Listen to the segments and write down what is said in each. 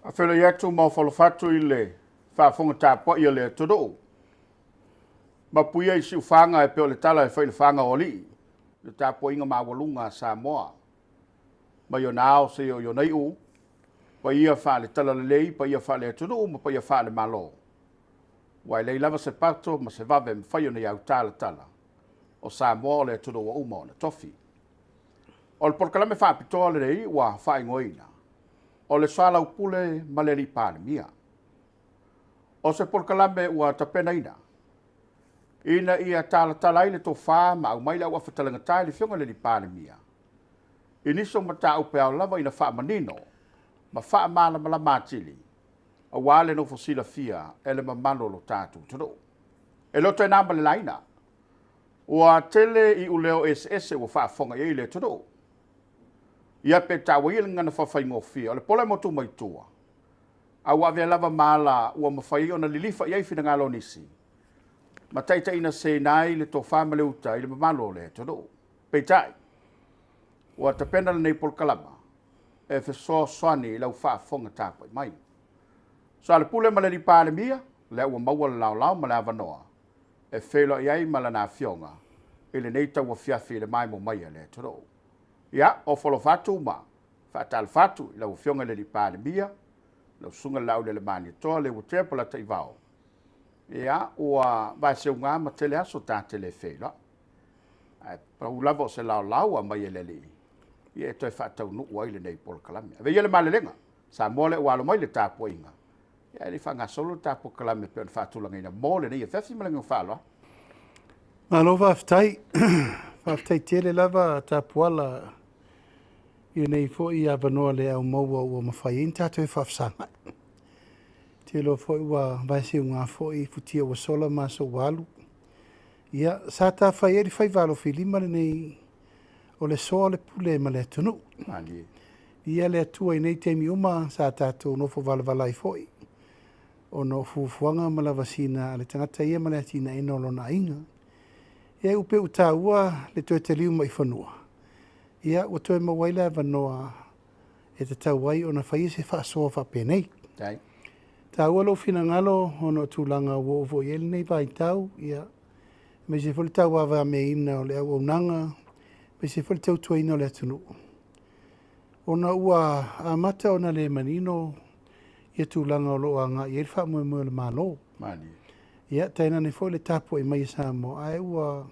Faafeiloai atu ma ofo atu i le faafofoga tapuai a le atunuu. Mapuia i siufaga e pei o le tala e fai i le faga o alii, le tapuaiga maualuga a Samoa. Mai ona ao seia oo i ona iu, paia faale-talalelei, paia faale-atunuu ma paia faale-Malo. Ua e leai lava se pato ma se vave e mafai ona ia talatala, o Samoa o le atunuu ua uma ona tofi. O le polokalame faapitoa lenei ua faaigoaina, o le soalaupule ma le Palemia. O se polokalame ua tapenaina, ina ia talatala ai le tofa ma aumai le auafa talagata i le Afioga i le Palemia, i nisi o mataupu e ao lava ina faamanino ma faamalamalama atili, aua le nofo silafia e le mamalu o lo tatou atunuu. E le o toe na ma le laina, ua tele iuleo eseese ua faafofoga i ai le atunuu. Ia pe taua ia le gagana faafaigofie, o le pola e motu mai tua, a ua avea lava ma ala ua mafai ona lilifa i ai finagalo o nisi, ma taitaigaseseina ai le tofa ma le uta i le mamalu o le atunuu. Peitai, ua tapena lenei polokalama e fesoasoani i lau faafofoga tapuai mai. Soalepule ma le Palemia, lea ua maua le laolao ma le avanoa, e feiloai ai ma lana afioga i lenei tauafiafi i le maimoa mai a le atunuu. Ia, ofo alofa atu ma faatalofa atu i lau Afioga i le Palemia, lau Susuga i le Laaulialemalietoa Leuatea Polataivao. Ia, ua vaeseuga ma tele aso ta te le feiloai. Ae pau lava o se laolao ua aumai e le Alii, ia e toe faataunuu ai lenei polokalame. Ave ia le malelega, Samoa lea ua alo mai le tapuaiga, ia e le i faagasolo le ta polokalame e pei ona faatulagaina mo lenei afiafi ma le agaga faaaloalo. Malo faafetai, faafetai tele lava Tapuala i lenei foi avanoa le au maua ua mafai ai ona tatou faafesagai. Te iloa foi ua vaeseuga foi futia ua sola ma aso ua alu. Ia, sa ta fai ai le faiva alofilima lenei o le soa o le pule ma le atunuu. Malie. Ia le Atua i nei taimi uma sa tatou nofo valavala ai foi, ona o fuafuaga ma lavasiga a le tagata ia ma le atinaeina o lona aiga. Ia e upu e taua le toe taliu mai i fanua, ia ua toe maua ai le avanoa e tatau ai ona faia se faasoa faapenei. Tai. Taua lou finagalo ona o tulaga ua oo foi i ai lenei vaitau, ia, aemaise foi le tauavameaina o le auaunaga, aemaise foi le tautuaina o le atunuu, ona ua amata ona le manino ia tulaga o lo o agai i ai le faamoemoe o le Malo. Malie. Ia, tainane foi le tapuai mai a Samoa, ae ua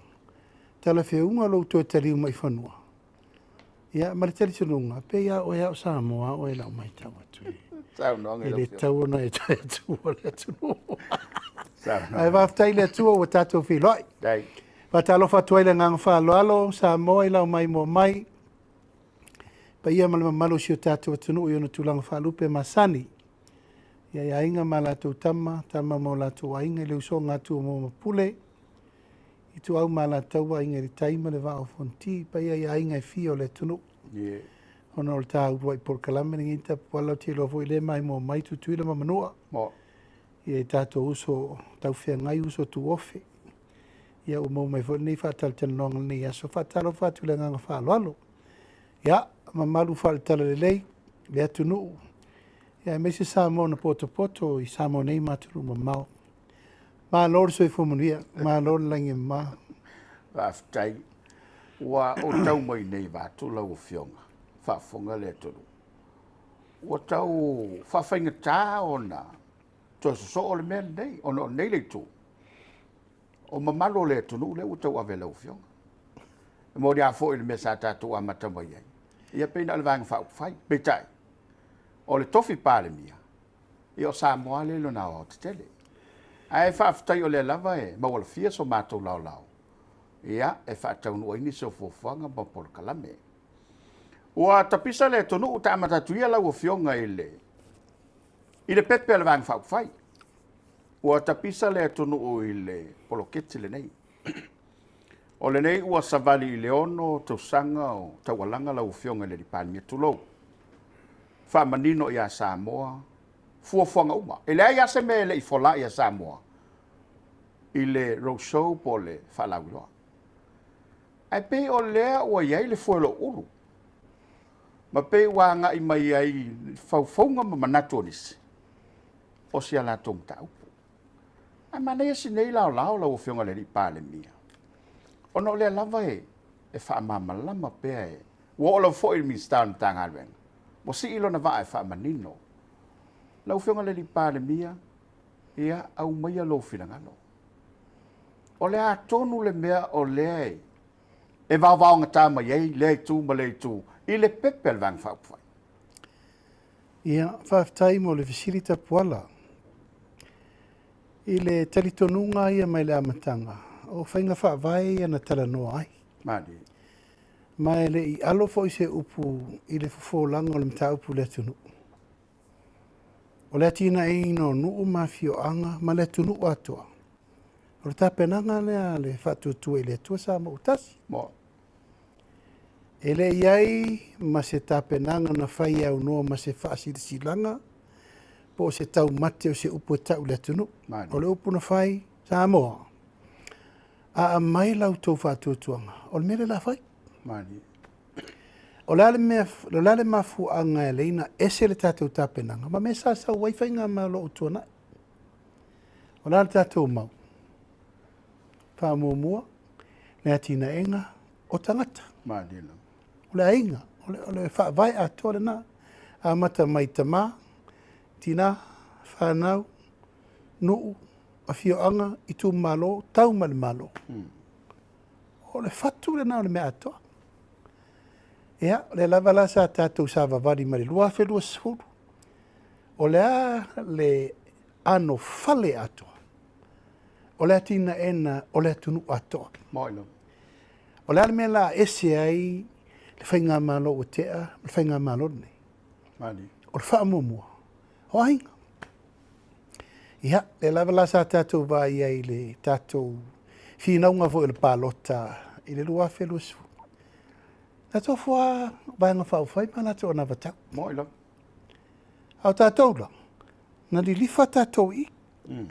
talafeuga lou toe taliu mai i fanua. Ia, ma le talitonuga, pei lava o oe lava o Samoa oe i lau matau atu. Saunoaga E i lau le Afioga. tatau ona e toe atua le atunuu. Saunoaga. Ae faafetai i le Atua ua tatou feiloai. Tai. Faatalofa atu ai le agaga faaaloalo, Samoa i lau maimoa mai, paia ma le mamalu o si o tatou atunuu i ona tulaga faalupe masani. Ia i aiga ma latou tama, tama ma o latou aiga, i le usoga a Tumua ma Pule, Ituau ma Alataua, Aiga i le Tai ma le Vaa o Fonoti, paia i aiga e fia o le atunuu. Ona o le taua i polokalame lenei Tapuala, ou te iloa foi le maimoa mai Tutuila ma Manua. Mo. Ia i tatou uso taufeagai, uso tuofe. Ia ua maua mai foi lenei faatalatalanoaga i lenei aso. Faatalofa atu i le agaga faaaloalo. Ia, mamalu faale-talalelei le atunuu, ia aemaise Samoa na potopoto i Samoa nei ma atunuu mamao. Malo le soifua manuia, malo le lagi e mama. Faafetai. Ua ou tau mai nei vaeatu lau Afioga, faafofoga le atunuu. Ua tau faafaigata ona toe sosoo le mea lenei, ona o lenei le itu, o mamalu o le atunuu lea ua tauave e lau Afioga. E moni lava foi i le mea sa tatou amata mai ai, ia pei na o le Vaega Faaupufai. Peitai, o le tofi Palemia, ia o Samoa lea i lona aoaotetele. Ae faafetai o lea lava e maualafia so matou laolao, ia, e faataunuu ai nisi o fuafuaga ma polokalame. Ua tapisa le atunuu, ta amata atu ia lau Afioga i le pepe a le Vaega Faaupufai. Ua tapisa le atunuu i le poloketi lenei. O lenei ua savali i le 6 tausaga o taualaga lau Afioga i le Palemia, tulou, faamanino ia Samoa fuafuaga uma. E leai lava se mea e le i fola ia Samoa i le roadshow po o le faalauiloa. Ae pei o lea ua i ai le foe o ulu. Ma pei ua agai mai ai i faufauga ma manatu o nisi o si a latou mataupu. Ae manaia si nei laolao lau Afioga i le Alii Palemia, ona o lea lava e faamalamalama pea e, ua oo lava foi i le Minisita o le Matagaluega, ua sii lona vaa e faamanino. Lau Afioga i le Alii Palemia, ia aumaia lou finagalo. O le a tonu le mea o lea e vaovaogata mai ai lea itu ma lea itu i le pepe a le Vaega Faaupufai? Ia, faafetai mo le fesili Tapuala. I le talitonuga ia mai le amataga, o faiga faavae ia na talanoa ai. Malie. Ma e le i alo foi se upu i le fofolaga o le mataupu i le atunuu. O le atinaeina o nuu ma afioaga ma le atunuu atoa, o le tapenaga lea a le Faatuatua i le Atua Samoa ua Tasi. Mo. E le i ai ma se tapenaga na fai e aunoa ma se faasilasilaga po o se taumate o se upu e tau i le atunuu. Malie. O le upu na fai, Samoa, a aumai la outou faatuatuaga, o le mea lea o le a fai. Malie. O le a le mea, o le a le mafuaaga e alai ona ese le tatou tapenaga ma mea sa sau ai faigamalo ua tuanai. O le a le tatou mau? Faamuamua le atinaega o tagata. Malie lava. O le aiga, o le faavae atoa lena. Amata mai tama, tina, fanau, nuu, afioaga, itumalo, tau ma le Malo. O le fatu lena o le mea atoa. Ia, o lea lava la sa tatou savavali mai le 2020, o le a le anofale atoa, o le atinaega o le atunuu atoa. Moi lava. O le a le mea la ese ai le faigamalo ua tea ma le faigamalo lenei? Malie. O le faamuamua o aiga. Ia, lea lava la sa tatou vaai ai i le tatou finauga foi o le palota i le 2020. Na tofu lava Vaega Faaupufai ma latou anavatau. Moi lava. A o tatou la, na lilifa tatou i i.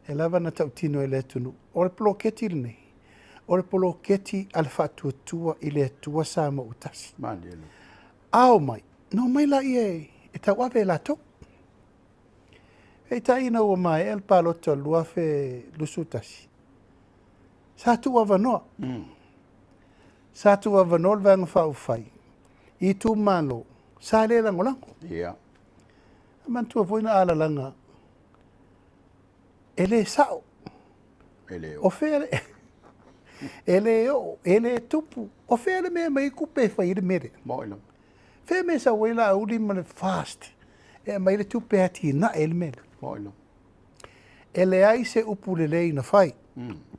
E lava na tautino e le atunuu. O le poloketi lenei, o le poloketi a le Faatuatua i le Atua Samoa ua Tasi. Malie lava. A omai, na omai laia e tauave e latou. Peitai ina ua maea le palota o le 2021, sa tuu avanoa. Sa tuu avanoa le Vaega Faaupufai i itumalo sa le lagolago. Ia. Manatua foi na alalaga e le sao. E le O fea le e le oo, e le tupu. O fea le mea mai tupe e fai ai le mea lea. Moi lava. Fea me sau ai Laauli ma le FAST e aumai le tupe e atinae le mea lea. Moi lava. E leai se upu lelei na fai.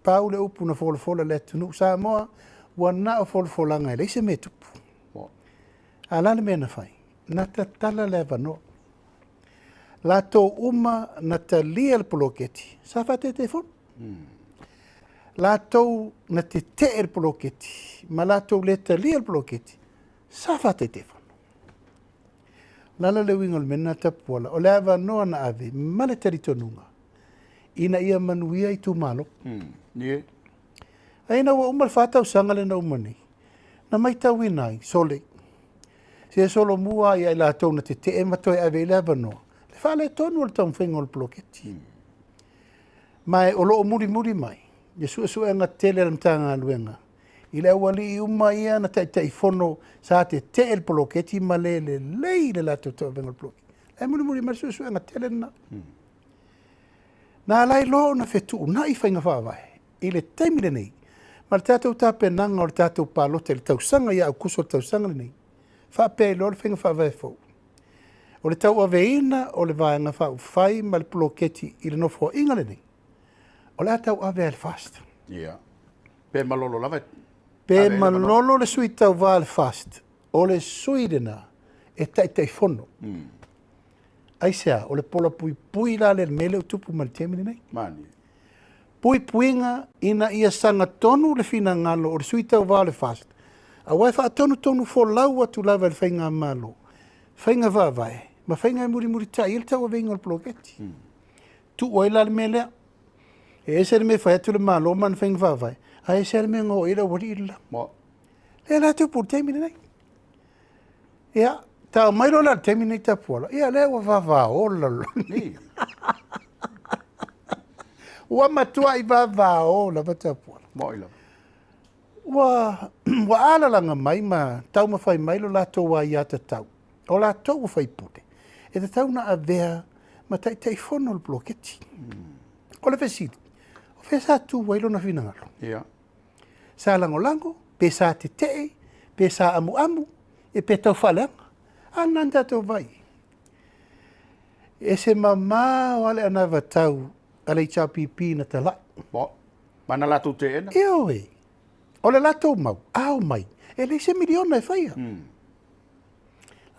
Pau le upu na folafola le atunuu Samoa, ua na o folafolaga e leai se mea tupu. Mo. A la le mea na fai, na tatala le avanoa. Latou uma na talia le poloketi, sa faatetefono. Latou na tetee le poloketi, ma latou le talia le poloketi, sa faatetefono. Lala le uiga o le mea lena Tapuala, o le avanoa na ave ma le talitonuga, ina ia manuia itumalo. Nie. Ai ina ua uma le 4 tausaga lea na uma nei, na maitauina ai, sole, se solomua ia i latou na tetee ma toe ave i le avanoa, le faaletonu o le taumafaiga o le poloketi. Ma e o loo mulimuli mai, le suesuega tele a le Matagaluega, i le aualii uma ia na taitaifono sa tetee le poloketi ma le lelei le latou tauavega o le poloketi. E mulimuli mai le suesuega tele lena. Na alai loa ona fetuunai faiga faavae i le taimi lenei, ma le tatou tapenaga o le tatou palota i le tausaga ia Aokuso o le tausaga lenei, faapea ai loa le faiga faavae fou. O le tauaveina o le Vaega Faaupufai ma le poloketi i le nofoaiga lenei, o le a tauave ai le FAST. Ia. Pe malolo lava. Pe malolo le sui tauva a le FAST, o le sui lena e taitaifono. Aisea, o le pola puipui la le mea lea ua tupu ma le taimi lenei. Malie. Puipuiga ina ia sagatonu le finagalo o le sui tauva o le FAST, aua e faatonutonu folau atu lava i le faigamalo, faiga faavae, ma faiga e mulimulitai ai le tauavega o le poloketi. Tuu ai la le mea lea. E ese le mea e fai atu le Malo ma ana faiga faavae, ae ese le mea na oo i ai le aualii le la. Mo. Lea la tupu i le taimi lenei. Ia, tau mai loa la i le taimi nei Tapuala, ia lea ua vavao le lalolagi. Ua matuai vavao lava Tapuala. Mo'i lava. Ua, ua alalaga mai ma taumafai mai lo latou aiatatau, o latou ua faipule, e tatau ona avea ma Taitaifono o le poloketi. O le fesili, o fea sa tu ai lona finagalo? Ia. Sa lagolago, pe sa tetee, pe sa amuamu, e pe tau faaleaga. A lena na tatou vaai i ai. E ese mamao lava le anavatau a le HRPP na talai. Bo, ma na latou teena. Ioe. O le latou mau, a omai, e leai se miliona e faia.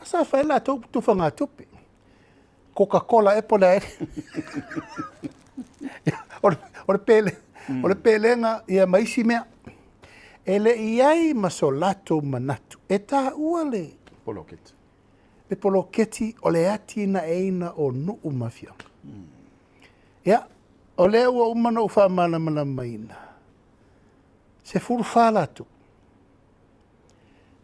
A sa fai latou tufagatupe. Coca-Cola ea po o le a ea. O le pele, o le pelega ia ma isi mea. E le i ai ma so latou manatu e taua le poloketi. Le poloketi o le atinaeina o nuu ma afioaga. Ia, o lea ua uma ona ou faamalamalamaina, 14 latou.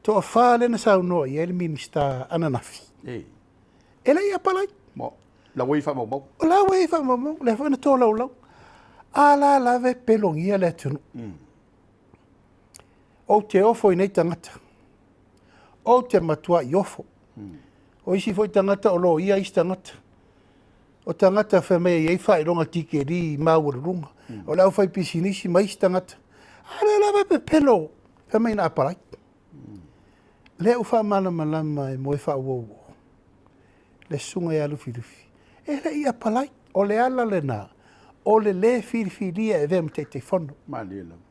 Toafa lea na saunoa i ai le Minisita ananafi. E le i apalai. Mo, la ua i faamaumauga. O la ua i faamaumauga, lea foi na tolaulau. A la lava e pelogia le atunuu. Ou te ofo i nei tagata. Ou te matuai ofo. O isi foi tagata o loia isi tagata. O tagata fai mai e i ai faailoga tikeri maualuluga. O le aufaipisinisi ma isi tagata. A lea lava e pepelo fai mai na apalai. Lea ua faamalamalama e moe faauouo le susuga ia Lufilufi. E le i apalai. O le ala lena o le lē filifilia e avea ma Taitaifono. Malie lava.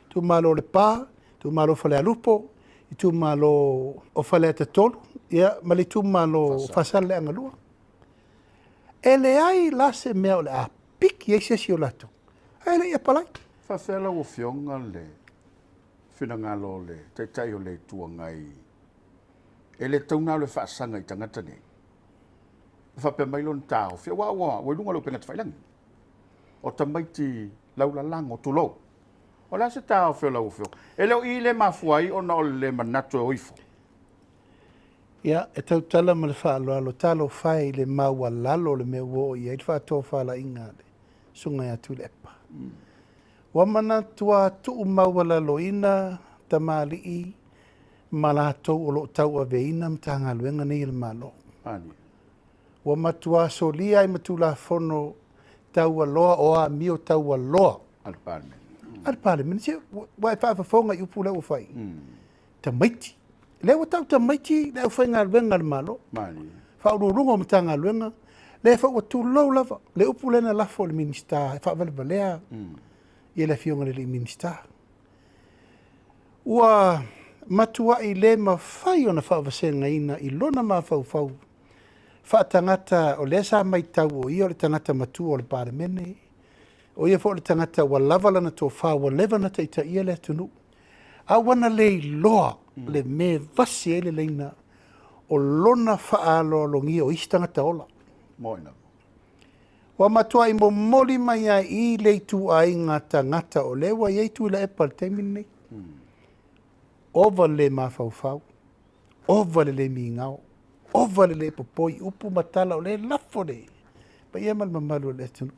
Itumalo o Lepa, itumalo o Falealupo, itumalo o Faleata 3, ia, ma le itumalo o Faasaleleaga 2. E leai la se mea o le a piki ai se isi o latou, ae le i apalai. Faafefea lau Afioga le finagalo o le Taitai o le Itu Agai e le tatau ona alu e faasaga i tagata nei? E faapea mai lona taofi, aua ua i luga o le upega tafailagi, o tamaiti laulalago, tulou. O le a se taofi o lau Afioga? E le o i le mafua ai ona o le le manatu e o ifo. Ia, e tautala ma le faaaloalo, talofa e i le maualalo o le mea ua oo i ai le faatofalaiga a le Susuga ia Tuilaepa. Ua manatua tuu maualaloina tamalii ma latou o lo o tauaveina Matagaluega nei a le Malo. Ua matua solia ai ma Tulafono taualoa o amio taualoa a le Palemene. A le Palemene. Se, ua e faafofoga i upu lea ua fai. Tamaiti. Lea ua tau tamaiti le aufaigaluega a le Malo. Faauluuluga o Matagaluega, lea foi ua tulou lava le upu lea na lafo e le Minisita e faavalevalea ia le Afioga i le Minisita. Ua matuai le mafai ona faavasegaina i lona mafaufau faatagata o lea sa matau o ia o le tagata matua o le Palemene, o ia foi o le tagata ua lava lana tofa, ua leva ona taitaia le atunuu, a ua na le iloa le mea e vasi ai le laina o lona faaaloalogia o isi tagata ola. Ua matuai momoli mai ai i le ituaiga tagata o lea ua i ai Tuilaepa i le taimi lenei. Ova le le mafaufau, ova le le migao, ova le le popoi, upu ma tala o lea e lafo le paia ma le mamalu o le atunuu.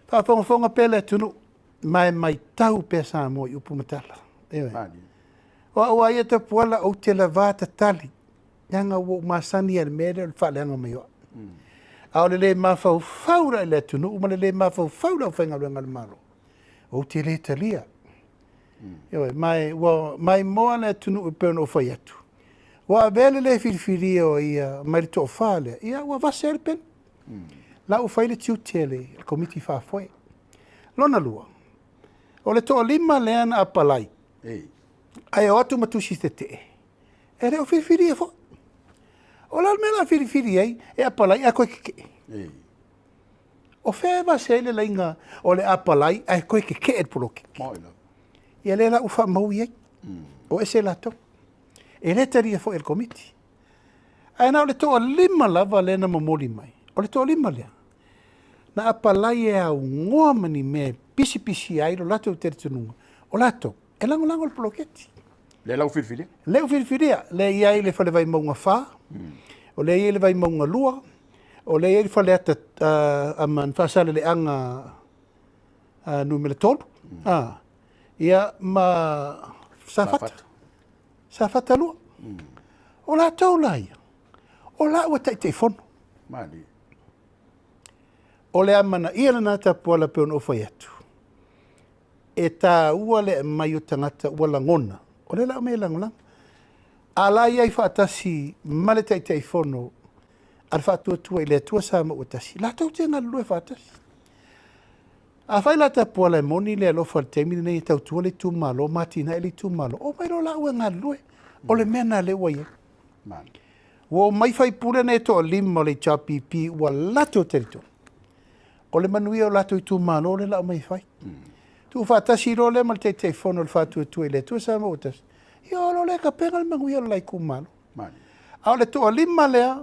Faafogafoga pea le atunuu, ma e matau pea Samoa i upu ma tala. Ioe. O au a ia Tapuala ou te lavā tatali, leaga ua ou masani i le mea lea o le faaleaga mai o au. A o le le mafaufau la i le atunuu ma le le mafaufau i le aufaigaluega a le Malo, ou te le talia. Ioe, ma e ua maimoa le atunuu e pei ona ou fai atu. Ua avea le le filifilia o ia mai le toafa lea, ia ua vase ai le peni. La ua fai le tiute a le Komiti Faafoe. Lona lua, o le toalima lea na apalai, ae o atu ma tusi tetee, e le o filifilia foi. O le a le mea o le a filifili ai e apalai ae koe kekee? O fea e vase ai le laina o le apalai ae koe kekee le poloketi? Ia lea la ua faamau i ai, o ese latou. E le talia foi e le Komiti. Ae na o le toalima lava lea na momoli mai. O le toalima lea, na apalai e augoa ma ni mea e pisipisi ai lo latou talitonuga, o latou e lagolago le poloketi. Lea la ua filifilia. Lea ua filifilia, lea e i ai le Fale Vaimauga 4, o lea e i ai le Vaimauga 2, o lea e i ai le Faleata ma le Faasaleleaga numera 3, ia ma Safata. Safata 2. O latou la ia, o la ua Taitaifono. Malie. O le amanaia lena Tapuala pei ona ou fai atu, e taua le aumai o tagata ua lagona, o lea la aumai e lagolago. A la i ai faatasi ma le Taitaifono a le Faatuatua i le Atua Samoa ua Tasi, latou te galulue faatasi. Afai la Tapuala e moni le alofa i le taimi lenei e tautua le itumalo ma atinae le itumalo, omai loa laua e galulue. O le mea lena lea ua i ai. Ua omai faipule nei e toalima o le HRPP ua latou talitonu. O le manuia o latou itumalo lea la aumai e fai. Tuufaatasi loa lea ma le Taitaifono o le Faatuatua i le Atua Samoa ua Tasi, ia o lo lea tapena le manuia o le la itumalo. A o le toalima lea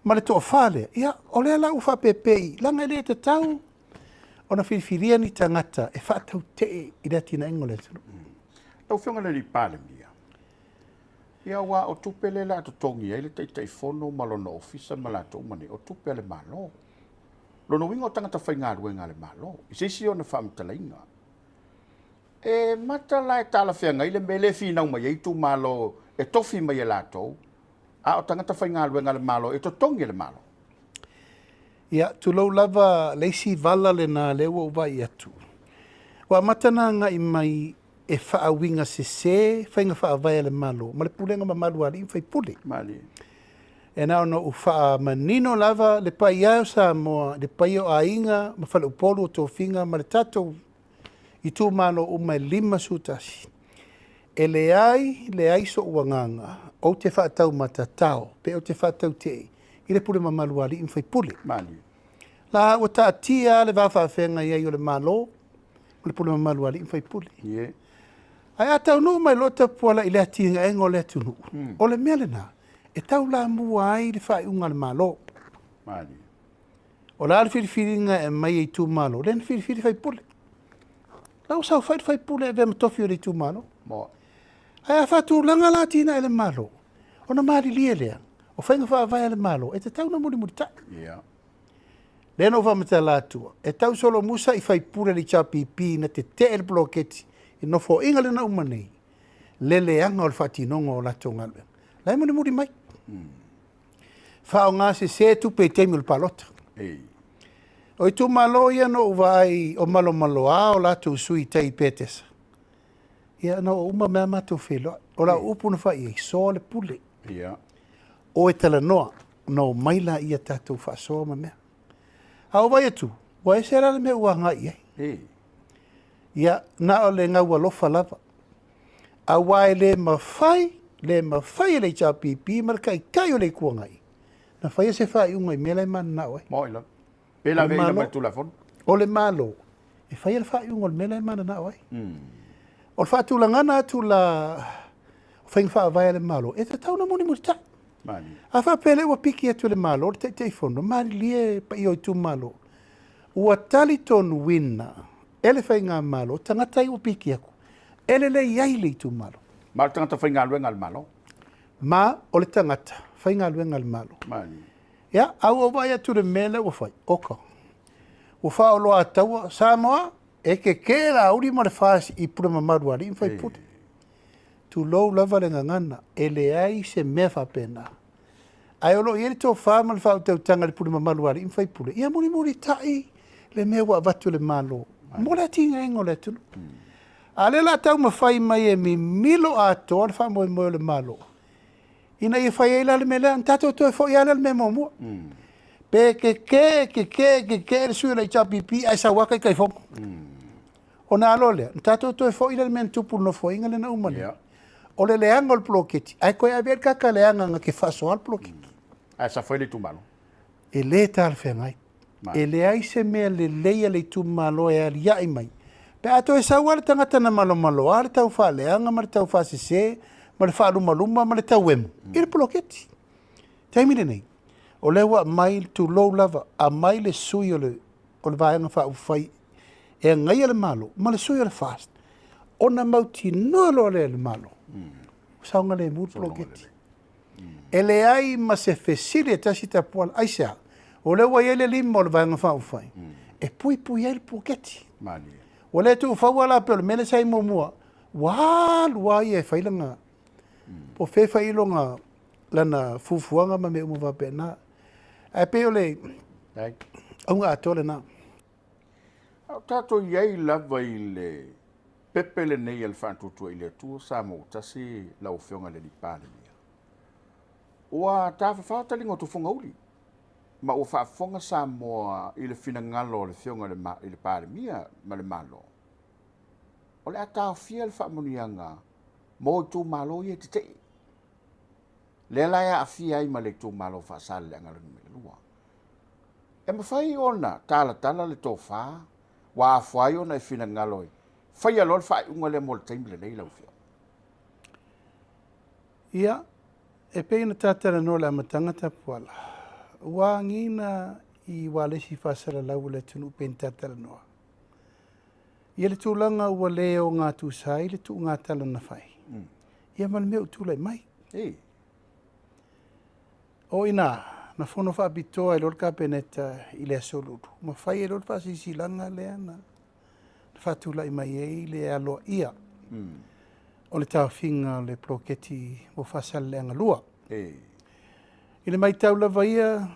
ma le toafa lea, ia o lea la ua faapepe i, leaga e le tatau ona filifilia ni tagata e faatautee i le atinaeina o le atunuu. Lau Afioga i le Alii Palemia, ia aua o tupe lea o le a totogi ai le Taitaifono ma lona ofisa ma latou uma nei, o tupe a le Malo. Lona uiga o tagata faigaluega a le Malo, i se isi ona faamatalaina. E mata la e talafeagai le mea lea e finau mai ai itumalo e tofi mai e latou, a o tagata faigaluega a le Malo e totogi e le Malo. Ia, tulou lava le isi vala lena lea ua ou vaai atu. Ua amata ona agai mai e faauiga sese faiga faavae a le Malo ma le pulega mamalu a alii ma faipule. Malie. E na ona ou faamanino lava le paia o Samoa, le paia o aiga ma faleupolu o tofiga ma le tatou itumalo uma e 51. E leai, leai so'u agaga ou te faataumatatao pe ou te faatautee i le pule mamalu a alii ma faipule. Malie. La ua taatia le va faafeagai ai o le Malo ma le pule mamalu a alii ma faipule. Ae a taunuu mai loa Tapuala i le atinaega o le atunuu, o le mea lena e taulamua ai le faaiuga a le Malo. Malie. O le a le filifiliga e aumai e itumalo, lea na filifili faipule. La ua saofai le faipule e avea ma tofi o le itumalo. Ae a faatulaga la atinae le Malo, ona malilie lea, o faiga faavae a le Malo, e tatau ona mulimulitai. Lea na ou faamatala atua, e tau solomusa i faipule le HRPP na tetee le poloketi i nofoaiga lena uma nei, le leaga o le faatinoga o latou galuega. La e mulimuli mai. Faaaoga sese tupe i taimi o le palota. O itumalo ia na ou vaai o malomaloa o latou sui tai i Petesa. Ia na oo uma mai a matou feiloai. O lau upu na fai ai, soa le pule. O e talanoa, na omai la ia tatou faasoa ma mea. A o vai atu, ua ese la le mea ua agai i ai. Ia, na o le gau alofa lava. Aua e le mafai, le mafai e le HRPP ma le Taitai o le Itu Agai, na faia se faaiuga i mea la e mananao ai. Moi lava. Pe la veina mai le Tulafono. O le Malo, e faia le faaiuga o le mea la e mananao ai. O le faatulagana atu la o faiga faavae a le Malo, e tatau ona mulimulitai. A faapea lea ua piki atu e le Malo le Taitaifono, malilie paia o itumalo, ua talitonuina e le faigamalo, tagata ai ua piki atu, e lelei ai le itumalo. Ma o le tagata faigaluega a le Malo. Ma o le tagata faigaluega a le Malo. Malie. Ia, a ua ou vaai atu i le mea lea ua fai, oka. Ua faaoloa ataua, Samoa, e kekee la auli ma le FAST i pule mamalu a alii ma faipule. Tulou lava le gagana, e leai se mea faapena. Ae o lo o i ai le tofa ma le faautautaga i le pule mamalu a alii ma faipule, ia mulimulitai le mea ua avatu e le Malo mo le atinaeina o le atunuu. A o lea o le a taumafai mai e mimilo atoa le faamoemoe o le Malo, ina ia fai ai la le mea lea, ona tatou toe foi lava lea i le mea muamua. Pe kekee, kekee, kekee le sui o le HRPP ae sau lava Taitaifono. Ona alo lea, na tatou toe foi lea i le mea na tupu i le nofoaiga lea na uma nei. O le leaga o le poloketi, ae toe ave ai le kaka leaga na te faasoa le poloketi. Ae safu ai le itumalo. E le talafeagai. E leai se mea lelei a le itumalo e aliae mai. Pe a toe sau lava le tagata na malomaloa le tau faaleaga ma le tau faasese ma le faalumaluma ma le tauemu i le poloketi. Taimi lenei, o lea ua aumai, tulou lava, aumai le sui o le Vaega Faaupufai e agaia le Malo ma le sui o le FAST, ona mautinoa loa lea e le Malo. Ua saogalemu le poloketi. E leai ma se fesili e tasi Tapuala. Aisea? O lea ua i ai le lima o le Vaega Faaupufai e puipui ai le poloketi. Ua le tuufaua la pei o le mea lea sa i muamua, ua alu lava ia e fai lana, po o fea e fai ai lona, lana fuafuaga ma mea uma faapena. Ae pei o le auga atoa lena. A o tatou i ai lava i le pepe lenei a le Faatuatua i le Atua Samoa ua Tasi lau Afioga i le Palemia, ua tafafao taliga o tufugauli, ma ua faafofoga Samoa i le finagalo o le Afioga i le Palemia ma le Malo, o le a taofia le faamanuiaga mo itumalo ia e tetee. Lea la e aafia ai ma le itumalo o Faasaleleaga Nu.2. E mafai ona talatala le tofa, ua afua ai ona e finagalo e faia loa le faaiuga lea mo le taimi lenei lau Afioga. Ia, e pei ona ta talanoa i le amataga Tapuala, ua agiga i ualesi faasalalau a le atunuu pei ona ta talanoa. Ia le tulaga ua le ogatusa ai le tuugatala na fai, ia ma le mea ua tulai mai. O i ina, na fono faapitoa ai loa le Kapeneta i le Aso Lulu, ma fai ai loa le faasilasilaga lea na faatulai mai ai le aloaia o le taofiga o le poloketi mo Faasaleleaga 2. I le matau lava ia,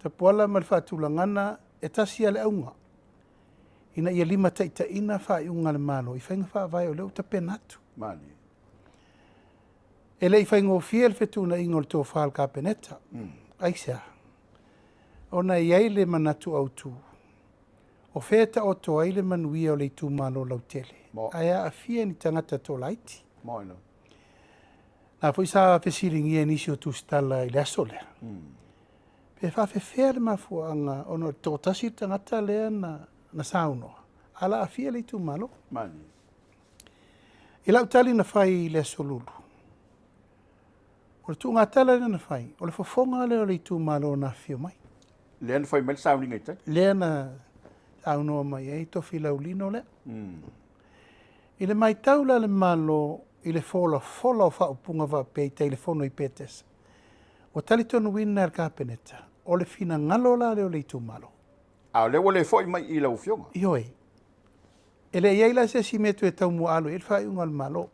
Tapuala ma le faatulagana, e tasi lava le auga, ina ia limataitaiina faaiuga a le Malo i faiga faavae o lea ua tapena atu. E le i faigofie le fetuunaiga o le tofa a le Kapeneta. Aisea? Ona e i ai le manatu autu, o fea e taoto ai le manuia o le itumalo lautele, ae aafia ni tagata toalaiti. Na foi sa fesiligia e nisi o tusitala i le aso lea, pe faafefea le mafuaaga ona o le toatasi le tagata lea na saunoa, a la aafia le itumalo. I lau tali na fai i le Aso Lulu, o le tuugatala lea na fai, o le fofoga lea o le itumalo na afifio mai. Lea na fai mai le sauniga i tai. Lea na saunoa mai ai Tofilau Lino lea. I le matau la le Malo i le folafola o faaupuga faapea i tai le fono i Petesa, ua talitonuina e le Kapeneta, o le finagalo la lea o le itumalo. A o lea ua le foi mai i lau Afioga. Ioe. E le i ai la se isi mea toe taumuaalo i ai le faaiuga a le Malo.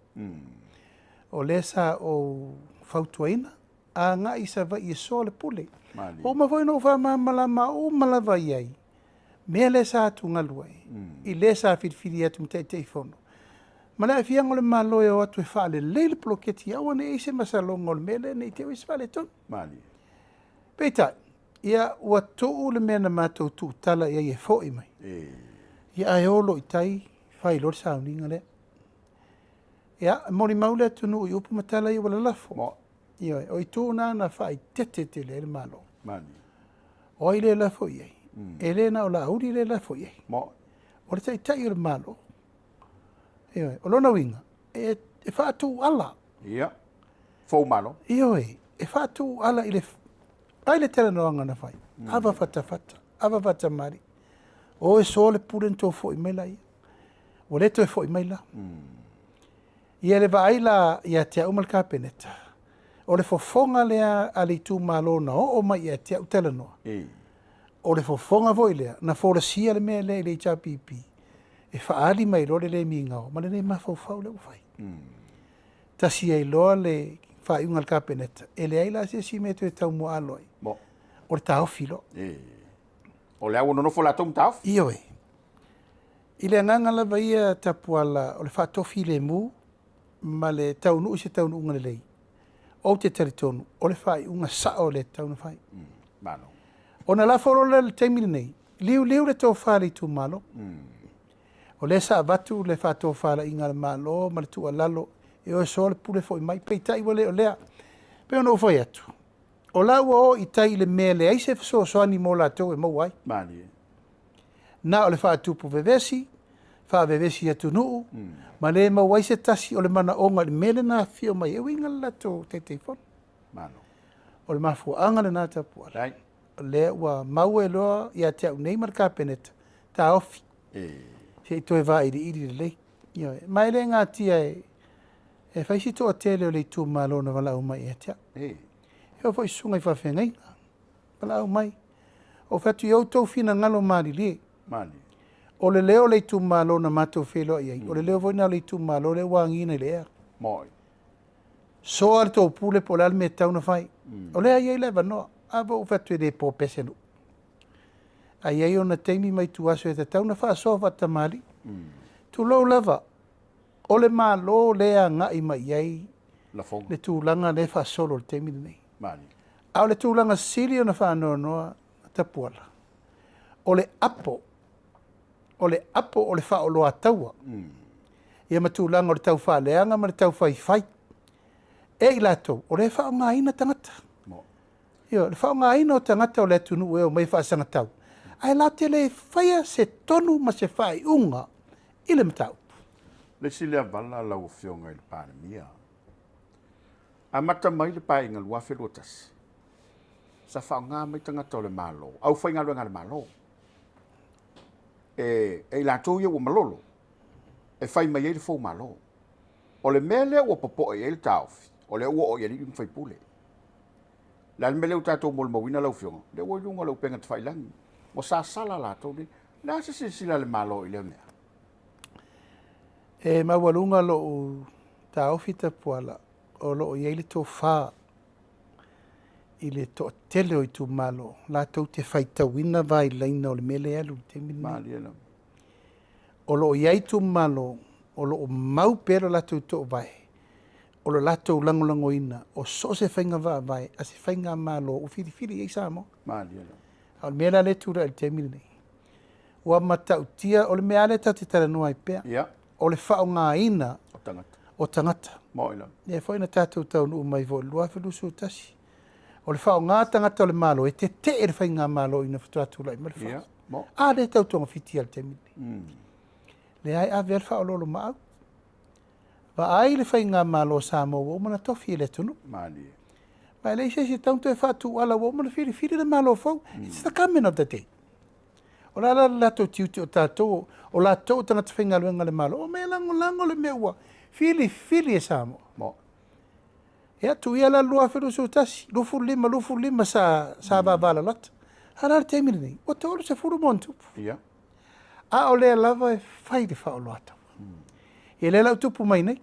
O lea sa ou fautuaina, agai i Savaii e soa le pule. Ua uma foi ona ou faamalamalama uma lava i ai, mea lea sa atugalu ai, i le sa filifili atu ma Taitaifono. Ma le aafiaga o le Malo e o atu e faalelei le poloketi, aua ne i i ai se masaloga o le mea lea, ne i te i ua i se faaletonu. Peitai, ia ua tuu le mea na matou tuutala i ai e foi mai. Ia ae o loa i tai, fai loa le sauniga lea. Ia, molimau le atunuu i upu ma tala ia ua lalafo. Ioe, o itu na na faaitete tele ai le Malo. O ai le lafo i ai? E le na o Laauli le lafo i ai. O le taitai o le Malo. Ioe, o lona uiga, e faatuala. Ia, fou Malo. Ioe, e faatuala i le, ai le talanoaga na fai. Ava fatafata, ava fatamali. O e soa le pule na tou foi mai la ia. Ua le toe foi mai la. Ia le vaai la ia te au ma le Kapeneta, o le fofoga lea a le itumalo na oo mai ia te au talanoa. O le fofoga foi lea, na folasia le mea lea i le HRPP, e faaali mai loa le le migao ma le le mafaufau lea ua fai. Tasi ai loa le faaiuga a le Kapeneta, e leai la se isi mea toe taumuaalo ai. O le taofi loa. O lea ua nonofo latou ma taofi. Ioe. I le agaga lava ia Tapuala o le faatofi lemu ma le taunuu i se taunuuga lelei, ou te talitonu o le faaiuga sao le tatau na fai. Ona lafo loa lea i le taimi lenei, liuliu le tofa a le itumalo. O lea sa avatu le faatofalaiga a le Malo ma le tuualalo e o e soa le pule foi mai, peitai ua le o lea. Pei ona ou fai atu, o la ua o i tai i le mea leai se fesoasoani mo latou e maua ai. Na o le faatupu vevesi, faavevesi atunuu, ma le maua ai se tasi o le manaoga i le mea lea na afifio mai e uiga le latou Taitaifono. O le mafuaaga lena Tapuala. O lea ua maua e loa ia te au nei ma le Kapeneta, taofi. Se i toe vailiili lelei. Ioe. Ma e le gatia E fai si toatele o le itumalo na valaau mai ia te au. E. E oo foi i susuga i faafeagaiga, valaau mai. Ou fai atu, ia outou finagalo malilie. Malie. O le leo o le itumalo na matou feiloai ai, o le leo foi lena o le itumalo lea ua agiina i le ea. Moi. Soa le tou pule po o le a le mea e tatau ona fai. O lea e i ai le avanoa. A ua ou fai atu e le po pese nuu. Ae i ai ona taimi ma ituaso e tatau ona faasoa faatamalii. Tulou lava, o le Malo lea e agai mai i ai Lafoga. le tulaga lea e faasolo i le taimi lenei. Malie. A o le tulaga sili ona faanoanoa Tapuala, o le apo, o le apo o le faaoloataua. Ia ma tulaga o le taufaaleaga ma le taufaifai e i latou, o lea e faaaogaina tagata. Mo. Ioe, le faaaogaina o tagata o le atunuu e omai e faasagatau, ae latou te le faia se tonu ma se faaiuga i le mataupu. Le isi lea vala lau Afioga i le Palemia. Amata mai le Paeaiga 2021, sa faaaoga mai tagata o le Malo, aufaigaluega a le Malo, e i latou ia ua malolo, e fai mai ai le fou Malo. O le mea lea ua popoe i ai le taofi, o lea ua oo i alii ma faipule. O le a le mea lea ua tatou molimauina lau Afioga, lea ua i luga o le upega tafailagi, ua sasala latou nei. O le a se silasila a le Malo i lea mea? E maualuga lou taofi Tapuala, o lo o i ai le tofa i le toatele o itumalo latou te faitauina vailaina o le mea lea e alu i le taimi lenei. Malie lava. O lo o i ai itumalo o lo o mau pea lo latou toovae, o lo latou lagolagoina o so o se faiga faavae a se faigamalo ua filifili i ai Samoa. Malie lava. A o le mea la lea e tulai i le taimi lenei, ua matautia, o le mea lava lea tatou te talanoa ai pea, o le faaaogaina O tagata. o tagata. Moi lava. Lea foi na tatou taunuu mai foi i le 2021, o le faaaoga tagata o le Malo e tetee le faigamalo ina faatoa tulai mai le FAST. Mo. A lea e tau togafiti i le taimi lenei. Lea e ave lava le faaoloolomaau. Vaai le faigamalo a Samoa ua uma ona tofi e le atunuu. Malie. Ma e leai se isi e tatau ona toe faatuala ua uma ona filifili le Malo fou. It's the government of the day. O le a la le latou tiute o tatou, o latou o tagata faigaluega a le Malo, o mea lagolago le mea ua filifili e Samoa. Mo. Ia, tuuia la le 2021, 25, 25 sa vavalalata. A la le taimi lenei, ua 30 ma ona tupu. A o lea lava e fai le faaoloataua. Ia lea la ua tupu mai nei.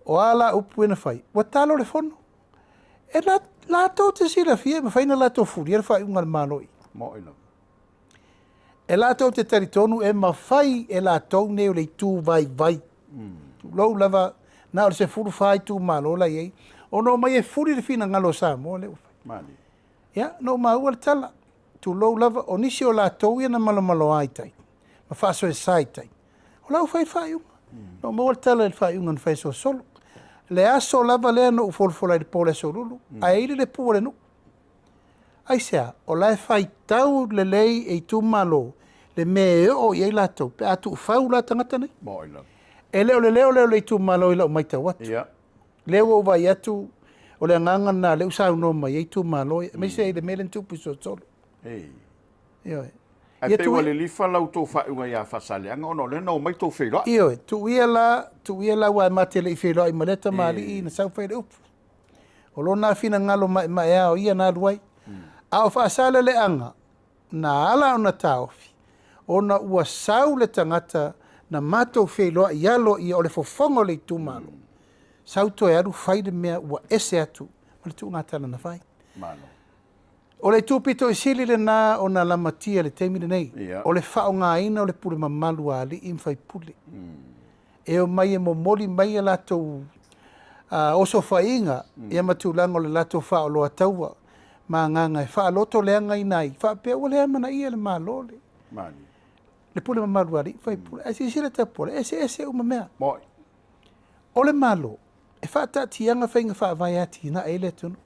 O a la upu e na fai, ua talo le fono. E latou te silafia e mafai ona latou fulia le faaiuga a le Malo i. Moi lava. E latou te talitonu e mafai e latou nei o le itu vaivai. Tulou lava, na o le 14 itumalo la i ai. Ona omai e fuli le finagalo o Samoa lea ua fai. Malie. Ia, na ou maua le tala. Tulou lava, o nisi o latou ia na malomaloa i tai, ma faasoesa i tai. O la ua fai le faaiuga. Na ou maua le tala i le faaiuga na fai solosolo. Le aso lava lea na ou folafola i le po o le aso Lulu, ae ili le pu o le nuu. Aisea, o la e faitau lelei e itumalo le mea e oo i ai latou, pe a tuufau la tagata nei. Moi lava. E le o le leo lea o le itumalo i lau matau atu. Lea ua ou vaai atu, o le agaga lena lea ua saunoa mai ai itumalo, aemaise i le mea lea na tupu i Solosolo. Ioe. Ae pei ua lilifa la outou faaiuga ia Faasaleleaga ona o lea na omai tou feiloai. Ioe, tuuia la, tuuia la aua e ma te le i feiloai ma lea tamalii na sau fai le upu. O lona finagalo maemaea o ia na alu ai. A o Faasaleleaga, na ala ona taofi, ona ua sau le tagata na matou feiloai alo ia o le fofoga o le itumalo. Sau toe alu fai le mea ua ese atu ma le tuugatala na fai. Malo. O le itu pito i sili lena ona lamatia i le taimi lenei, o le faaaogaina o le pule mamalu a alii ma faipule. E omai e momoli mai a latou osofaiga ia ma tulaga o le latou faaoloataua ma agaga e faalotoleagaina ai, faapea ua le amanaia le Malo le Malie. le pule mamalu a alii ma faipule. Ae silasila Tapuala, e eseese uma mea. Moi. O le Malo, e faataatiaga faiga faavae atinae ai le atunuu.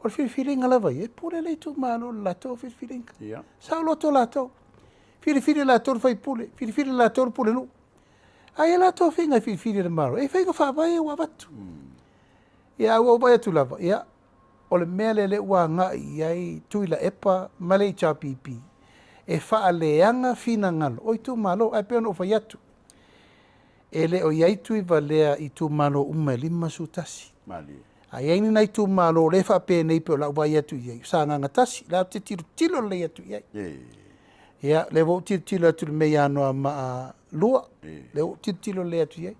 O le filifiliga lava ia, e pule le itumalo i le latou filifiliga. Saoloto latou. Filifili latou le faipule, filifili latou le pulenuu. Ae ia latou faiga e filifili e le Malo, e faiga faavae ua avatu. Ia, a ua ou vaai atu lava, ia, o le mea lea lea ua agai i ai Tuilaepa ma le HRPP, e faaleaga finagalo o itumalo, ae pei ona ou fai atu. E le o i ai Tuivalea i itumalo uma e 51. Malie. A i ai ni nai itumalo o lea e faapenei pei o lau vaai atu i ai, o Sagaga 1, la ou te tilotilo lelei atu i ai. Ia, lea foi ou tilotilo atu i le mea i Anoamaa 2, lea ua ou tilotilo lelei atu i ai.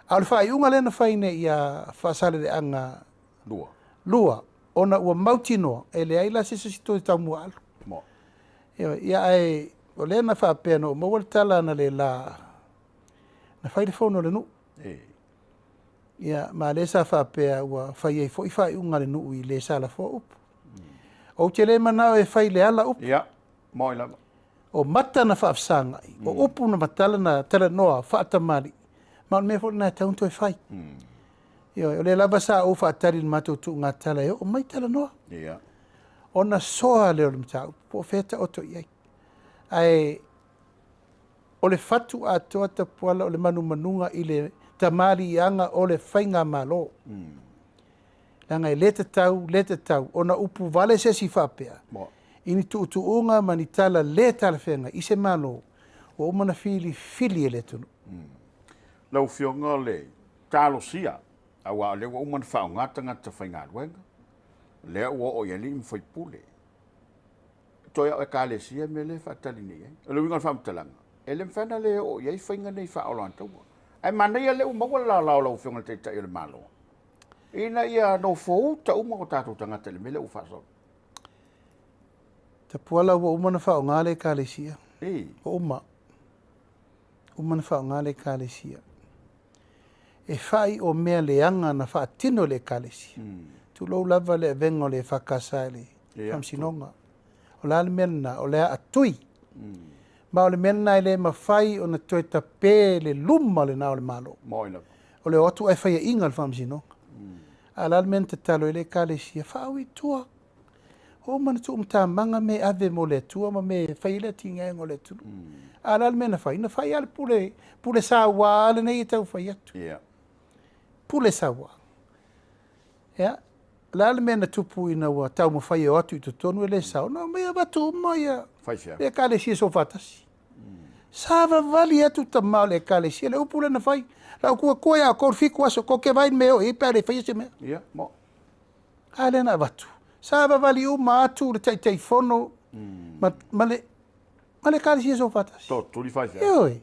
A o le faaiuga lea na fai nei ia Faasaleleaga 2, 2, ona ua mautinoa e leai la se isi toe taumuaalu. Ia, ae o lea na faapea na ou maua le tala na le la, na fai le fono a le nuu. Ia, ma lea sa faapea ua fai ai foi faaiuga a le nuu i le sa lafoa upu. Ou te le manao e fai le ala upu. Ia, moi lava. O mata na faafesagai, o upu na matala na talanoa faatamali, ma o le mea foi lena e tatau ona toe fai. Ioe, o lea lava sa ou faatali i le matou tuugatala e oo mai talanoa. Ona soa lea o le mataupu, po o fea taoto i ai. Ae o le fatu atoa Tapuala o le manumanuga i le tamaliiaga o le faigamalo. Leaga e le tatau, le tatau, ona upu vale se isi faapea, i ni tuutuuga ma ni tala le talafeagai i se Malo, ua uma ona filifili e le atunuu. Lau Afioga o le talosia, aua o lea ua uma ona faaaoga tagata faigaluega, o lea ua oo i alii ma faipule. Toe au ekalesia mea lea e faatali nei ai. O le uiga o le faamatalaga, e le mafai ona le oo i ai faiga nei faaoloataua. Ae manaia lea ua maua le laolao lau Afioga i le Taitai o le Malo, ina ia nofouta uma o tatou tagata i le mea lea ua faasolo. Tapuala ua uma ona faaaoga le ekalesia. Ua uma. Uma ona faaaoga le ekalesia. E fai o mea leaga na faatino le ekalesia. Tulou lava le avega o le EFKS i le Faamasinoga. O le a le mea lena? O le aatui. Ma o le mea lena e le mafai ona toe tape le luma lena o le Malo. O le o atu ae faiaina le Faamasinoga. A o le a le mea na tatalo ai le ekalesia? Faaui i tua. Ua uma ona tuumatamaga me ave mo le Atua ma me fai ai le atinaega o le atunuu. A o le a le mea na fai? Na fai lava le pule, pule sauā lenei e tau fai atu. Pule sauā. Ia, o le a le mea na tupu ina ua taumafai e o atu i totonu e le sao, na omai avatu uma ia le ekalesia soofaatasi. Savavali atu tama o le ekalesia, le upu lea na fai, lau tua ia kou 7 aso, ko ke vai me o i pe a le faia se mea. Ia, mo. A lea na avatu. Savavali uma atu le Taitaifono ma le ekalesia soofaatasi. Toatutuli faifeau. Ioe,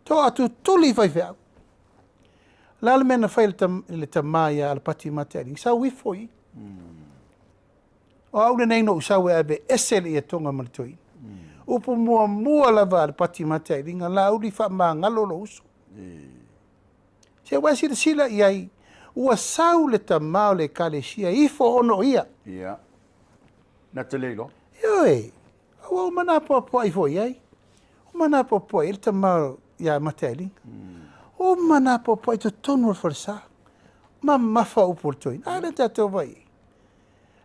toatutuli faifeau. La le mea na fai le tama ia Alapati Matealigi, sau ifo i. O au lenei no usau e ave ese le iatoga ma le toeaina. Upu muamua lava Alapati Matealigi, Laauli faamagalo lou uso. Se ua silasila i ai, ua sau le tama o le ekalesia ifo ona o ia. Ia. Na te le iloa. Ioe, ua uma na apoapoai foi i ai. Uma na apoapoai i le tama ia Matealigi. Uma na apoapoai i totonu o le falesa. Mamafa upu o le toeaina. A lea tatou vai.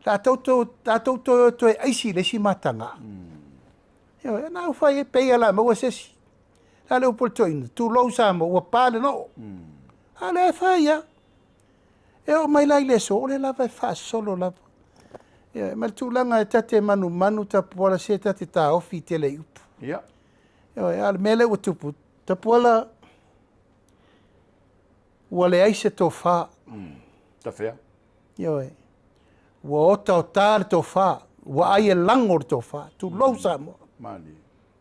La tatou toe toe aisi le isi mataga. Ioe, na au fai e peia la maua se isi. La le upu o le toeaina, tulou Samoa, ua pa le noo. A lea e fai ia. E oo mai la i le aso, o lea lava e faasolo lava. Ioe, ma le tulaga e tate manumanu Tapuala se tate taofi i tele i upu. Ia. Ioe, a o le mea lea ua tupu, Tapuala, ua leai se tofa. Tafea. Ioe, ua otaota le tofa, ua ai e lago le tofa, tulou Samoa. Malie.